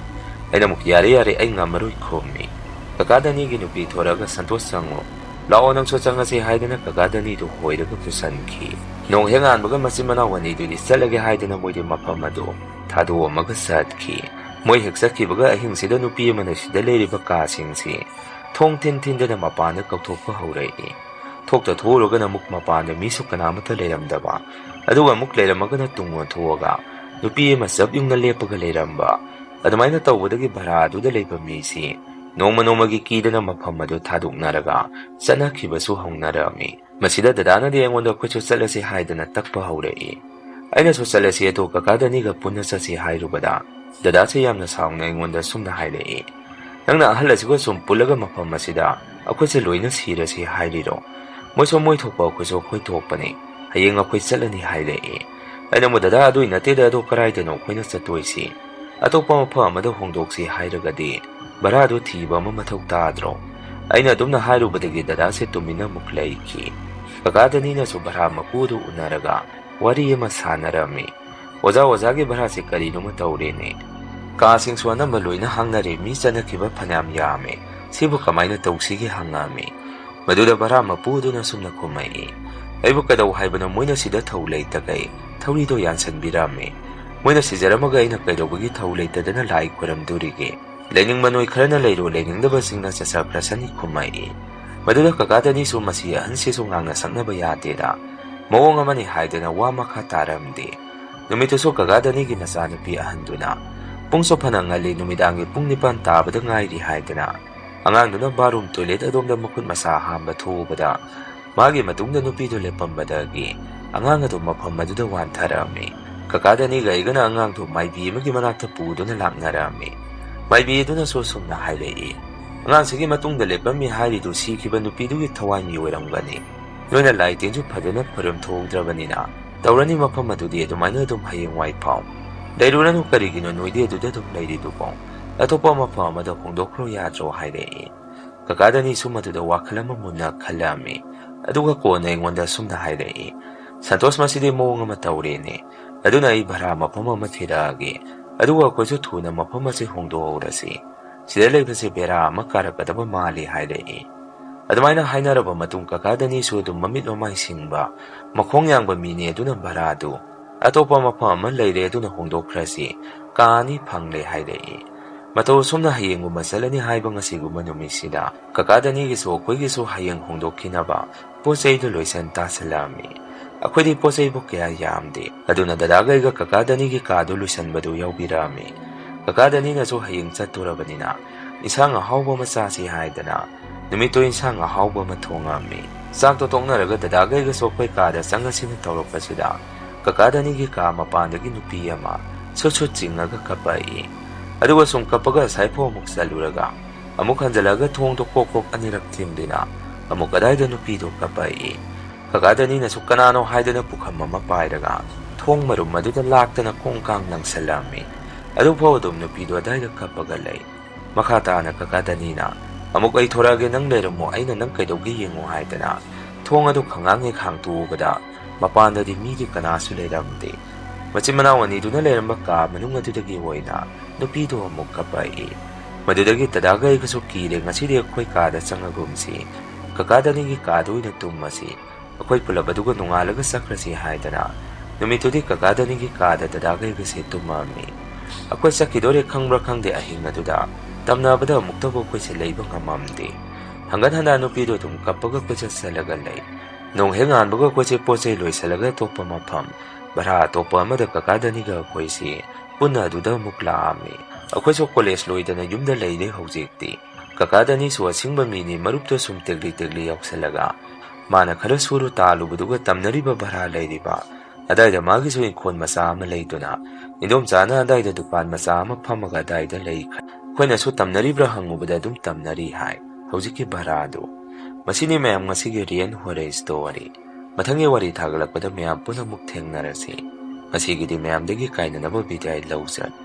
ꯑꯩꯅ ꯑꯃꯨꯛ, "ꯌꯥꯔꯦ, ꯌꯥꯔꯦ, ꯑꯩ ꯉꯝꯃꯔꯣꯏ," ꯈꯨꯝꯃꯤ꯫ ꯀꯀꯥ ꯗꯅꯤꯒꯤ ꯅꯨꯄꯤ ꯊꯣꯔꯛꯑꯒ, "ꯁꯟꯇꯣꯁ, ꯆꯪꯉꯣ꯫ ꯂꯥꯛꯑꯣ, ꯅꯪꯁꯨ ꯆꯪꯉꯁꯦ," ꯍꯥꯏꯗꯅ ꯀꯀꯥ ꯗꯅꯤꯗꯨ ꯍꯣꯏꯔꯒ ꯄꯨꯁꯟꯈꯤ꯫ ꯅꯣꯡ ꯍꯦꯛ ꯉꯥꯟꯕꯒ ꯃꯆꯤꯟ ꯃꯅꯥꯎ ꯑꯅꯤꯗꯨꯗꯤ ꯆꯠꯂꯒꯦ ꯍꯥꯏꯗꯅ ꯃꯣꯏꯗꯤ ꯃꯐꯝ ꯑꯗꯨ ꯊꯥꯗꯣꯛꯑꯝꯃꯒ ꯆꯠꯈꯤ꯫ ꯃꯣꯏ ꯍꯦꯛ ꯆꯠꯈꯤꯕꯒ ꯑꯍꯤꯡꯁꯤꯗ ꯅꯨꯄꯤ ꯑꯃꯅ ꯁꯤꯗ ꯂꯩꯔꯤꯕ ꯀꯥꯁꯤꯡꯁꯤ ꯊꯣꯡ ꯊꯤꯟ ꯊꯤꯟꯗꯅ ꯃꯄꯥꯟꯗ ꯀꯧꯊꯣꯛꯄ ꯍꯧꯔꯛꯏ꯫ ꯊꯣꯛꯇ ꯊꯣꯛꯎꯔꯒꯅ ꯑꯃꯨꯛ ꯃꯄꯥꯟꯗ ꯃꯤꯁꯨ ꯀꯅꯥꯃꯠꯇ ꯂꯩꯔꯝꯗꯕ, ꯑꯗꯨꯒ ꯑꯃꯨꯛ ꯂꯩꯔꯝꯃꯒꯅ ꯇꯨꯡ ꯑꯣꯟꯊꯣꯛꯑꯒ ꯅꯨꯄꯤ ꯑꯃ ꯆꯞ ꯌꯨꯡꯅ ꯂꯦꯞꯄꯒ ꯂꯩꯔꯝꯕ꯫ ꯑꯗꯨꯃꯥꯏꯅ ꯇꯧꯕꯗꯒꯤ ꯚꯔꯥꯗꯨꯗ ꯂꯩꯕ ꯃꯤꯁꯤ ꯅꯣꯡꯃ ꯅꯣꯡꯃꯒꯤ ꯀꯤꯗꯅ ꯃꯐꯝ ꯑꯗꯨ ꯊꯥꯗꯣꯛꯅꯔꯒ ꯆꯠꯅꯈꯤꯕꯁꯨ ꯍꯧꯅꯔꯝꯃꯤ꯫ ꯃꯁꯤꯗ ꯗꯗꯥꯅꯗꯤ ꯑꯩꯉꯣꯟꯗ ꯑꯩꯈꯣꯏꯁꯨ ꯆꯠꯂꯁꯤ ꯍꯥꯏꯗꯅ ꯇꯛꯄ ꯍꯧꯔꯛꯏ꯫ ꯑꯩꯅꯁꯨ ꯆꯠꯂꯁꯤ ꯑꯗꯣ ꯀꯀꯥ ꯗꯅꯤꯒ ꯄꯨꯟꯅ ꯆꯠꯁꯤ ꯍꯥꯏꯔꯨꯕꯗ ꯗꯗꯥꯁꯦ ꯌꯥꯝꯅ ꯁꯥꯎꯅ ꯑꯩꯉꯣꯟꯗ ꯁꯨꯝꯅ ꯍꯥꯏꯔꯛꯏ, "ꯅꯪꯅ ꯑꯍꯜ ꯑꯁꯤꯒ ꯁꯨꯝ ꯄꯨꯜꯂꯒ ꯃꯐꯝ ꯑꯁꯤꯗ ꯑꯩꯈꯣꯏꯁꯦ ꯂꯣꯏꯅ ꯁꯤꯔꯁꯤ ꯍꯥꯏꯔꯤꯔꯣ? ꯃꯣꯏꯁꯨ ꯃꯣꯏ ꯊꯣꯛꯄ, ꯑꯩꯈꯣꯏꯁꯨ ꯑꯩꯈꯣꯏ ꯊꯣꯛꯄꯅꯤ꯫ ꯍꯌꯦꯡ ꯑꯩꯈꯣꯏ ꯆꯠꯂꯅꯤ" ꯍꯥꯏꯔꯛꯏ꯫ ꯑꯩꯅ ꯑꯃꯨꯛ, "ꯗꯗꯥ, ꯑꯗꯨꯏ ꯅꯠꯇꯦꯗ, ꯑꯗꯣ ꯀꯔꯥꯏꯗꯅꯣ ꯑꯩꯈꯣꯏꯅ ꯆꯠꯇꯣꯏꯁꯤ? ꯑꯇꯣꯞꯄ ꯃꯐꯝ ꯑꯃꯗ ꯍꯣꯡꯗꯣꯛꯁꯤ ꯍꯥꯏꯔꯒꯗꯤ ꯚꯔꯥꯗꯨ ꯊꯤꯕ ꯑꯃ ꯃꯊꯧ ꯇꯥꯗ꯭ꯔꯣ?" ꯑꯩꯅ ꯑꯗꯨꯝꯅ ꯍꯥꯏꯔꯨꯕꯗꯒꯤ ꯗꯗꯥꯁꯦ ꯇꯨꯃꯤꯟꯅ ꯑꯃꯨꯛ ꯂꯩꯈꯤ꯫ ꯀꯀꯥ ꯗꯅꯤꯅꯁꯨ ꯚꯔꯥ ꯃꯄꯨꯗꯨ ꯎꯅꯔꯒ ꯋꯥꯔꯤ ꯑꯃ ꯁꯥꯟꯅꯔꯝꯃꯤ꯫ "ꯑꯣꯖꯥ, ꯑꯣꯖꯥꯒꯤ ꯚꯔꯥꯁꯦ ꯀꯔꯤꯅꯣꯃ ꯇꯧꯔꯦꯅꯦ꯫ ꯀꯥꯁꯤꯡꯁꯨ ꯑꯅꯝꯕ ꯂꯣꯏꯅ ꯍꯥꯡꯅꯔꯦ, ꯃꯤ ꯆꯠꯅꯈꯤꯕ ꯐꯅꯌꯥꯝ ꯌꯥꯝꯃꯦ꯫ ꯁꯤꯕꯨ ꯀꯃꯥꯏꯅ ꯇꯧꯁꯤꯒꯦ?" ꯍꯪꯉꯛꯑꯝꯃꯤ꯫ ꯃꯗꯨꯗ ꯚꯔꯥ ꯃꯄꯨꯗꯨꯅ ꯁꯨꯝꯅ ꯈꯨꯝꯃꯛꯏ, "ꯑꯩꯕꯨ ꯀꯩꯗꯧ ꯍꯥꯏꯕꯅꯣ? ꯃꯣꯏꯅ ꯁꯤꯗ ꯊꯧ ꯂꯩꯇꯈꯩ ꯊꯧꯔꯤꯗꯣ ꯌꯥꯟꯁꯟꯕꯤꯔꯝꯃꯤ꯫ ꯃꯣꯏꯅ ꯁꯤꯖꯔꯝꯃꯒ ꯑꯩꯅ ꯀꯩꯗꯧꯕꯒꯤ ꯊꯧ ꯂꯩꯇꯗꯅ ꯂꯥꯏ ꯈꯣꯏꯔꯝꯗꯣꯔꯤꯒꯦ? ꯂꯩꯅꯤꯡꯕ ꯅꯣꯏ ꯈꯔꯅ ꯂꯩꯔꯣ, ꯂꯩꯅꯤꯡꯗꯕꯁꯤꯡꯅ ꯆꯠꯆꯈ꯭ꯔꯁꯅꯤ" ꯈꯨꯝꯃꯛꯏ꯫ ꯃꯗꯨꯗ ꯀꯀꯥ ꯗꯅꯤꯁꯨ, "ꯃꯁꯤ ꯑꯍꯟꯁꯤꯁꯨ ꯉꯥꯡꯅ ꯁꯛꯅꯕ ꯌꯥꯗꯦꯗ, ꯃꯑꯣꯡ ꯑꯃꯅꯤ" ꯍꯥꯏꯗꯅ ꯋꯥ ꯃꯈꯥ ꯇꯥꯔꯝꯗꯦ꯫ ꯅꯨꯃꯤꯠꯇꯨꯁꯨ ꯀꯀꯥ ꯗꯅꯤꯒꯤ ꯃꯆꯥꯅꯨꯄꯤ ꯑꯍꯟꯗꯨꯅ, "ꯄꯨꯡꯁꯨ ꯐꯅ ꯉꯜꯂꯤ, ꯅꯨꯃꯤꯗꯥꯡꯒꯤ ꯄꯨꯡ ꯅꯤꯄꯥꯟ ꯇꯥꯕꯗ ꯉꯥꯏꯔꯤ" ꯍꯥꯏꯗꯅ ꯑꯉꯥꯡꯗꯨꯅ ꯕꯥꯠꯔꯨꯝ ꯇꯣꯏꯂꯦꯠ ꯑꯗꯣꯝꯗ ꯃꯈꯨꯠ ꯃꯁꯥ ꯍꯥꯝꯕ ꯊꯣꯛꯎꯕꯗ, ꯃꯥꯒꯤ ꯃꯇꯨꯡꯗ ꯅꯨꯄꯤꯗꯨ ꯂꯦꯞꯄꯝꯕꯗꯒꯤ ꯑꯉꯥꯡ ꯑꯗꯨ ꯃꯐꯝ ꯑꯗꯨꯗ ꯋꯥꯟꯊꯔꯝꯃꯤ꯫ ꯀꯀꯥ ꯗꯅꯤꯒ ꯑꯩꯒꯅ ꯑꯉꯥꯡꯗꯨ ꯃꯥꯏꯕꯤ ꯑꯃꯒꯤ ꯃꯅꯥꯛꯇ ꯄꯨꯗꯨꯅ ꯂꯥꯛꯅꯔꯝꯃꯤ꯫ ꯃꯥꯏꯕꯤ ꯑꯗꯨꯅꯁꯨ ꯁꯨꯝꯅ ꯍꯥꯏꯔꯛꯏ, "ꯑꯉꯥꯡꯁꯤꯒꯤ ꯃꯇꯨꯡꯗ ꯂꯦꯞꯄꯝꯃꯤ ꯍꯥꯏꯔꯤꯗꯨ ꯁꯤꯈꯤꯕ ꯅꯨꯄꯤꯗꯨꯒꯤ ꯊꯋꯥꯏ ꯃꯤ ꯑꯣꯏꯔꯝꯒꯅꯤ꯫ ꯅꯣꯏꯅ ꯂꯥꯏ ꯇꯤꯟꯁꯨ ꯐꯖꯅ ꯈꯣꯏꯔꯝ ꯊꯣꯛꯍꯧꯗ꯭ꯔꯕꯅꯤꯅ ꯇꯧꯔꯅꯤ ꯃꯐꯝ ꯑꯗꯨꯗꯤ ꯑꯗꯨꯃꯥꯏꯅ ꯑꯗꯨꯝ ꯍꯌꯦꯡꯋꯥꯏ ꯐꯥꯎ꯫ ꯂꯩꯔꯨꯔꯅꯨ, ꯀꯔꯤꯒꯤꯅꯣ ꯅꯣꯏꯗꯤ ꯑꯗꯨꯗ ꯑꯗꯨꯝ ꯂꯩꯔꯤꯗꯨꯕꯣ? ꯑꯇꯣꯞꯄ ꯃꯐꯝ ꯑꯃꯗ ꯍꯣꯡꯗꯣꯛꯈ꯭ꯔꯣ ꯌꯥꯗ꯭ꯔꯣ?" ꯍꯥꯏꯔꯛꯏ꯫ ꯀꯀꯥ ꯗꯅꯤꯁꯨ ꯃꯗꯨꯗ ꯋꯥꯈꯜ ꯑꯃ ꯃꯨꯟꯅ ꯈꯜꯂꯝꯃꯤ꯫ ꯑꯗꯨꯒ ꯀꯣꯟꯅ ꯑꯩꯉꯣꯟꯗ ꯁꯨꯝꯅ ꯍꯥꯏꯔꯛꯏ, "ꯁꯟꯇꯣꯁ, ꯃꯁꯤꯗꯤ ꯃꯑꯣꯡ ꯑꯃ ꯇꯧꯔꯦꯅꯦ꯫ ꯑꯗꯨꯅ ꯑꯩ ꯚꯔꯥ ꯃꯐꯝ ꯑꯃ ꯊꯤꯔꯛꯑꯒꯦ, ꯑꯗꯨꯒ ꯑꯩꯈꯣꯏꯁꯨ ꯊꯨꯅ ꯃꯐꯝ ꯑꯁꯤ ꯍꯣꯡꯗꯣꯛꯍꯧꯔꯁꯤ꯫ ꯁꯤꯗ ꯂꯩꯕꯁꯦ ꯕꯦꯔꯥ ꯑꯃ ꯀꯥꯔꯛꯀꯗꯕ ꯃꯥꯜꯂꯤ" ꯍꯥꯏꯔꯛꯏ꯫ ꯑꯗꯨꯃꯥꯏꯅ ꯍꯥꯏꯅꯔꯕ ꯃꯇꯨꯡ ꯀꯀꯥ ꯗꯅꯤꯁꯨ ꯑꯗꯨꯝ ꯃꯃꯤꯠ ꯃꯃꯥꯏ ꯁꯤꯡꯕ, ꯃꯈꯣꯡ ꯌꯥꯡꯕ ꯃꯤꯅꯤ, ꯑꯗꯨꯅ ꯚꯔꯥꯗꯨ ꯑꯇꯣꯞꯄ ꯃꯐꯝ ꯑꯃ ꯂꯩꯔꯦ, ꯑꯗꯨꯅ ꯍꯣꯡꯗꯣꯛꯈ꯭ꯔꯁꯤ, ꯀꯥ ꯑꯅꯤ ꯐꯪꯂꯦ ꯍꯥꯏꯔꯛꯏ꯫ ꯃꯇꯧ ꯑꯁꯨꯝꯅ ꯍꯌꯦꯡꯒꯨꯝꯕ ꯆꯠꯂꯅꯤ ꯍꯥꯏꯕ ꯉꯁꯤꯒꯨꯝꯕ ꯅꯨꯃꯤꯠꯁꯤꯗ ꯀꯀꯥ ꯗꯅꯤꯒꯤꯁꯨ ꯑꯩꯈꯣꯏꯒꯤꯁꯨ ꯍꯌꯦꯡ ꯍꯣꯡꯗꯣꯛꯈꯤꯅꯕ ꯄꯣꯠ ꯆꯩꯗꯨ ꯂꯣꯏꯁꯟ ꯇꯥꯁꯜꯂꯛꯑꯝꯃꯤ꯫ ꯑꯩꯈꯣꯏꯗꯤ ꯄꯣꯠ ꯆꯩꯕꯨ ꯀꯌꯥ ꯌꯥꯝꯗꯦ, ꯑꯗꯨꯅ ꯗꯗꯥꯒ ꯑꯩꯒ ꯀꯀꯥ ꯗꯅꯤꯒꯤ ꯀꯥꯗꯨ ꯂꯣꯏꯁꯟꯕꯗꯨ ꯌꯥꯎꯕꯤꯔꯛꯑꯝꯃꯤ꯫ ꯀꯀꯥ ꯗꯅꯤꯅꯁꯨ ꯍꯌꯦꯡ ꯆꯠꯇꯣꯔꯕꯅꯤꯅ ꯏꯟꯁꯥꯡ ꯑꯍꯥꯎꯕ ꯑꯃ ꯆꯥꯁꯤ ꯍꯥꯏꯗꯅ ꯅꯨꯃꯤꯠꯇꯨ ꯏꯟꯁꯥꯡ ꯑꯍꯥꯎꯕ ꯑꯃ ꯊꯣꯡꯉꯝꯃꯤ꯫ ꯆꯥꯛꯇꯣ ꯇꯣꯛꯅꯔꯒ ꯗꯗꯥꯒ ꯑꯩꯒꯁꯨ ꯑꯩꯈꯣꯏ ꯀꯥꯗ ꯆꯪꯉꯁꯤꯅ ꯇꯧꯔꯛꯄꯁꯤꯗ ꯀꯀꯥ ꯗꯅꯤꯒꯤ ꯀꯥ ꯃꯄꯥꯟꯗꯒꯤ ꯅꯨꯄꯤ ꯑꯃ ꯁꯨꯠ ꯁꯨꯠ ꯆꯤꯡꯉꯒ ꯀꯞꯄꯛꯏ꯫ ꯑꯗꯨꯒ ꯁꯨꯝ ꯀꯞꯄꯒ ꯑꯁꯥꯏꯐꯥꯎ ꯑꯃꯨꯛ ꯆꯠꯂꯨꯔꯒ ꯑꯃꯨꯛ ꯍꯟꯖꯤꯜꯂꯒ ꯊꯣꯡꯗꯣ ꯀꯣꯛ ꯀꯣꯛ ꯑꯅꯤꯔꯛ ꯊꯤꯡꯗꯨꯅ ꯑꯃꯨꯛ ꯑꯗꯥꯏꯗ ꯅꯨꯄꯤꯗꯣ ꯀꯞꯄꯛꯏ꯫ ꯀꯀꯥ ꯗꯅꯤꯅꯁꯨ ꯀꯅꯥꯅꯣ ꯍꯥꯏꯗꯅ ꯄꯨꯈꯝ ꯑꯃ ꯄꯥꯏꯔꯒ ꯊꯣꯡ ꯃꯔꯨꯝ ꯑꯗꯨꯗ ꯂꯥꯛꯇꯅ ꯀꯣꯡ ꯀꯥꯡ ꯂꯪꯁꯜꯂꯛꯑꯝꯃꯤ꯫ ꯑꯗꯨꯐꯥꯎ ꯑꯗꯨꯝ ꯅꯨꯄꯤꯗꯣ ꯑꯗꯥꯏꯗ ꯀꯞꯄꯒ ꯂꯩ꯫ ꯃꯈꯥ ꯇꯥꯅ ꯀꯀꯥ ꯗꯅꯤꯅ ꯑꯃꯨꯛ ꯑꯩ ꯊꯣꯔꯛꯑꯒꯦ, ꯅꯪ ꯂꯩꯔꯝꯃꯣ, ꯑꯩꯅ ꯅꯪ ꯀꯩꯗꯧꯒꯦ ꯌꯦꯡꯉꯣ ꯍꯥꯏꯗꯅ ꯊꯣꯡ ꯑꯗꯨ ꯈꯪꯉꯥꯡ ꯍꯦꯛ ꯍꯥꯡꯇꯣꯛꯎꯕꯗ ꯃꯄꯥꯟꯗꯗꯤ ꯃꯤꯗꯤ ꯀꯅꯥꯁꯨ ꯂꯩꯔꯝꯗꯦ꯫ ꯃꯆꯤꯟ ꯃꯅꯥꯎ ꯑꯅꯤꯗꯨꯅ ꯂꯩꯔꯝꯕ ꯀꯥ ꯃꯅꯨꯡ ꯑꯗꯨꯗꯒꯤ ꯑꯣꯏꯅ ꯅꯨꯄꯤꯗꯣ ꯑꯃꯨꯛ ꯀꯞꯄꯛꯏ꯫ ꯃꯗꯨꯗꯒꯤ ꯗꯗꯥꯒ ꯑꯩꯒꯁꯨ ꯀꯤꯔꯦ, ꯉꯁꯤꯗꯤ ꯑꯩꯈꯣꯏ ꯀꯥꯗ ꯆꯪꯉꯒꯨꯝꯁꯤ, ꯀꯀꯥ ꯗꯅꯤꯒꯤ ꯀꯥꯗ ꯑꯣꯏꯅ ꯇꯨꯝꯃꯁꯤ, ꯑꯩꯈꯣꯏ ꯄꯨꯂꯞ ꯑꯗꯨꯒ ꯅꯣꯡꯉꯥꯜꯂꯒ ꯆꯠꯈ꯭ꯔꯁꯤ ꯍꯥꯏꯗꯅ ꯅꯨꯃꯤꯠꯇꯨꯗꯤ ꯀꯀꯥ ꯗꯅꯤꯒꯤ ꯀꯥꯗ ꯗꯗꯥꯒ ꯑꯩꯒꯁꯦ ꯇꯨꯝꯃꯛꯑꯝꯃꯤ꯫ ꯑꯩꯈꯣꯏ ꯆꯠꯈꯤꯗꯣꯔꯦ ꯈꯪꯕ꯭ꯔꯥ ꯈꯪꯗꯦ, ꯑꯍꯤꯡ ꯑꯗꯨꯗ ꯇꯝꯅꯕꯗ ꯑꯃꯨꯛꯇꯕꯨ ꯑꯩꯈꯣꯏꯁꯦ ꯂꯩꯕ ꯉꯝꯃꯝꯗꯦ꯫ ꯍꯪꯒꯠ ꯍꯟꯗ ꯅꯨꯄꯤꯗꯣ ꯑꯗꯨꯝ ꯀꯞꯄꯒ ꯀꯣꯏꯆꯠ ꯆꯠꯂꯒ ꯂꯩ꯫ ꯅꯣꯡ ꯍꯦꯛ ꯉꯥꯟꯕꯒ ꯑꯩꯈꯣꯏꯁꯦ ꯄꯣꯠ ꯆꯩ ꯂꯣꯏꯁꯤꯜꯂꯒ ꯑꯇꯣꯞꯄ ꯃꯐꯝ, ꯚꯔꯥ ꯑꯇꯣꯞꯄ ꯑꯃꯗ ꯀꯀꯥ ꯗꯅꯤꯒ ꯑꯩꯈꯣꯏꯁꯤ ꯄꯨꯟꯅ ꯑꯗꯨꯗ ꯑꯃꯨꯛ ꯂꯥꯛꯑꯝꯃꯤ꯫ ꯑꯩꯈꯣꯏꯁꯨ ꯀꯣꯂꯦꯖ ꯂꯣꯏꯗꯅ ꯌꯨꯝꯗ ꯂꯩꯔꯦ ꯍꯧꯖꯤꯛꯇꯤ꯫ ꯀꯀꯥ ꯗꯅꯤꯁꯨ ꯑꯁꯤꯡꯕ ꯃꯤꯅꯤ, ꯃꯔꯨꯞꯇꯣ ꯁꯨꯝ ꯇꯦꯛꯂꯤ ꯇꯦꯛꯂꯤ ꯌꯥꯎꯁꯜꯂꯒ ꯃꯥꯅ ꯈꯔ ꯁꯨꯔꯨ ꯇꯥꯜꯂꯨꯕꯗꯨꯒ ꯇꯝꯅꯔꯤꯕ ꯚꯔꯥ ꯂꯩꯔꯤꯕ ꯑꯗꯥꯏꯗ ꯃꯥꯒꯤꯁꯨ ꯏꯪꯈꯣꯜ ꯃꯆꯥ ꯑꯃ ꯂꯩꯗꯨꯅ ꯏꯟꯗꯣꯝꯆꯥꯅ ꯑꯗꯥꯏꯗ ꯗꯨꯀꯥꯟ ꯃꯆꯥ ꯑꯃ ꯐꯝꯃꯒ ꯑꯗꯥꯏꯗ ꯂꯩꯈ꯭ꯔꯦ꯫ ꯑꯩꯈꯣꯏꯅꯁꯨ ꯇꯝꯅꯔꯤꯕ꯭ꯔꯥ ꯍꯪꯉꯨꯕꯗ ꯑꯗꯨꯝ ꯇꯝꯅꯔꯤ ꯍꯥꯏ꯫ ꯍꯧꯖꯤꯛꯀꯤ ꯚꯔꯥꯗꯨ꯫ ꯃꯁꯤꯅꯤ ꯃꯌꯥꯝ ꯉꯁꯤꯒꯤ ꯔꯤꯌꯟ ꯍꯣꯔꯔ ꯁ꯭ꯇꯣꯔꯤ꯫ ꯃꯊꯪꯒꯤ ꯋꯥꯔꯤ ꯊꯥꯒꯠꯂꯛꯄꯗ ꯃꯌꯥꯝ ꯄꯨꯟꯅ ꯑꯃꯨꯛ ꯊꯦꯡꯅꯔꯁꯤ꯫ ꯉꯁꯤꯒꯤꯗꯤ ꯃꯌꯥꯝꯗꯒꯤ ꯀꯥꯏꯅꯅꯕ ꯕꯤꯗꯥꯏ ꯂꯧꯖꯔꯦ꯫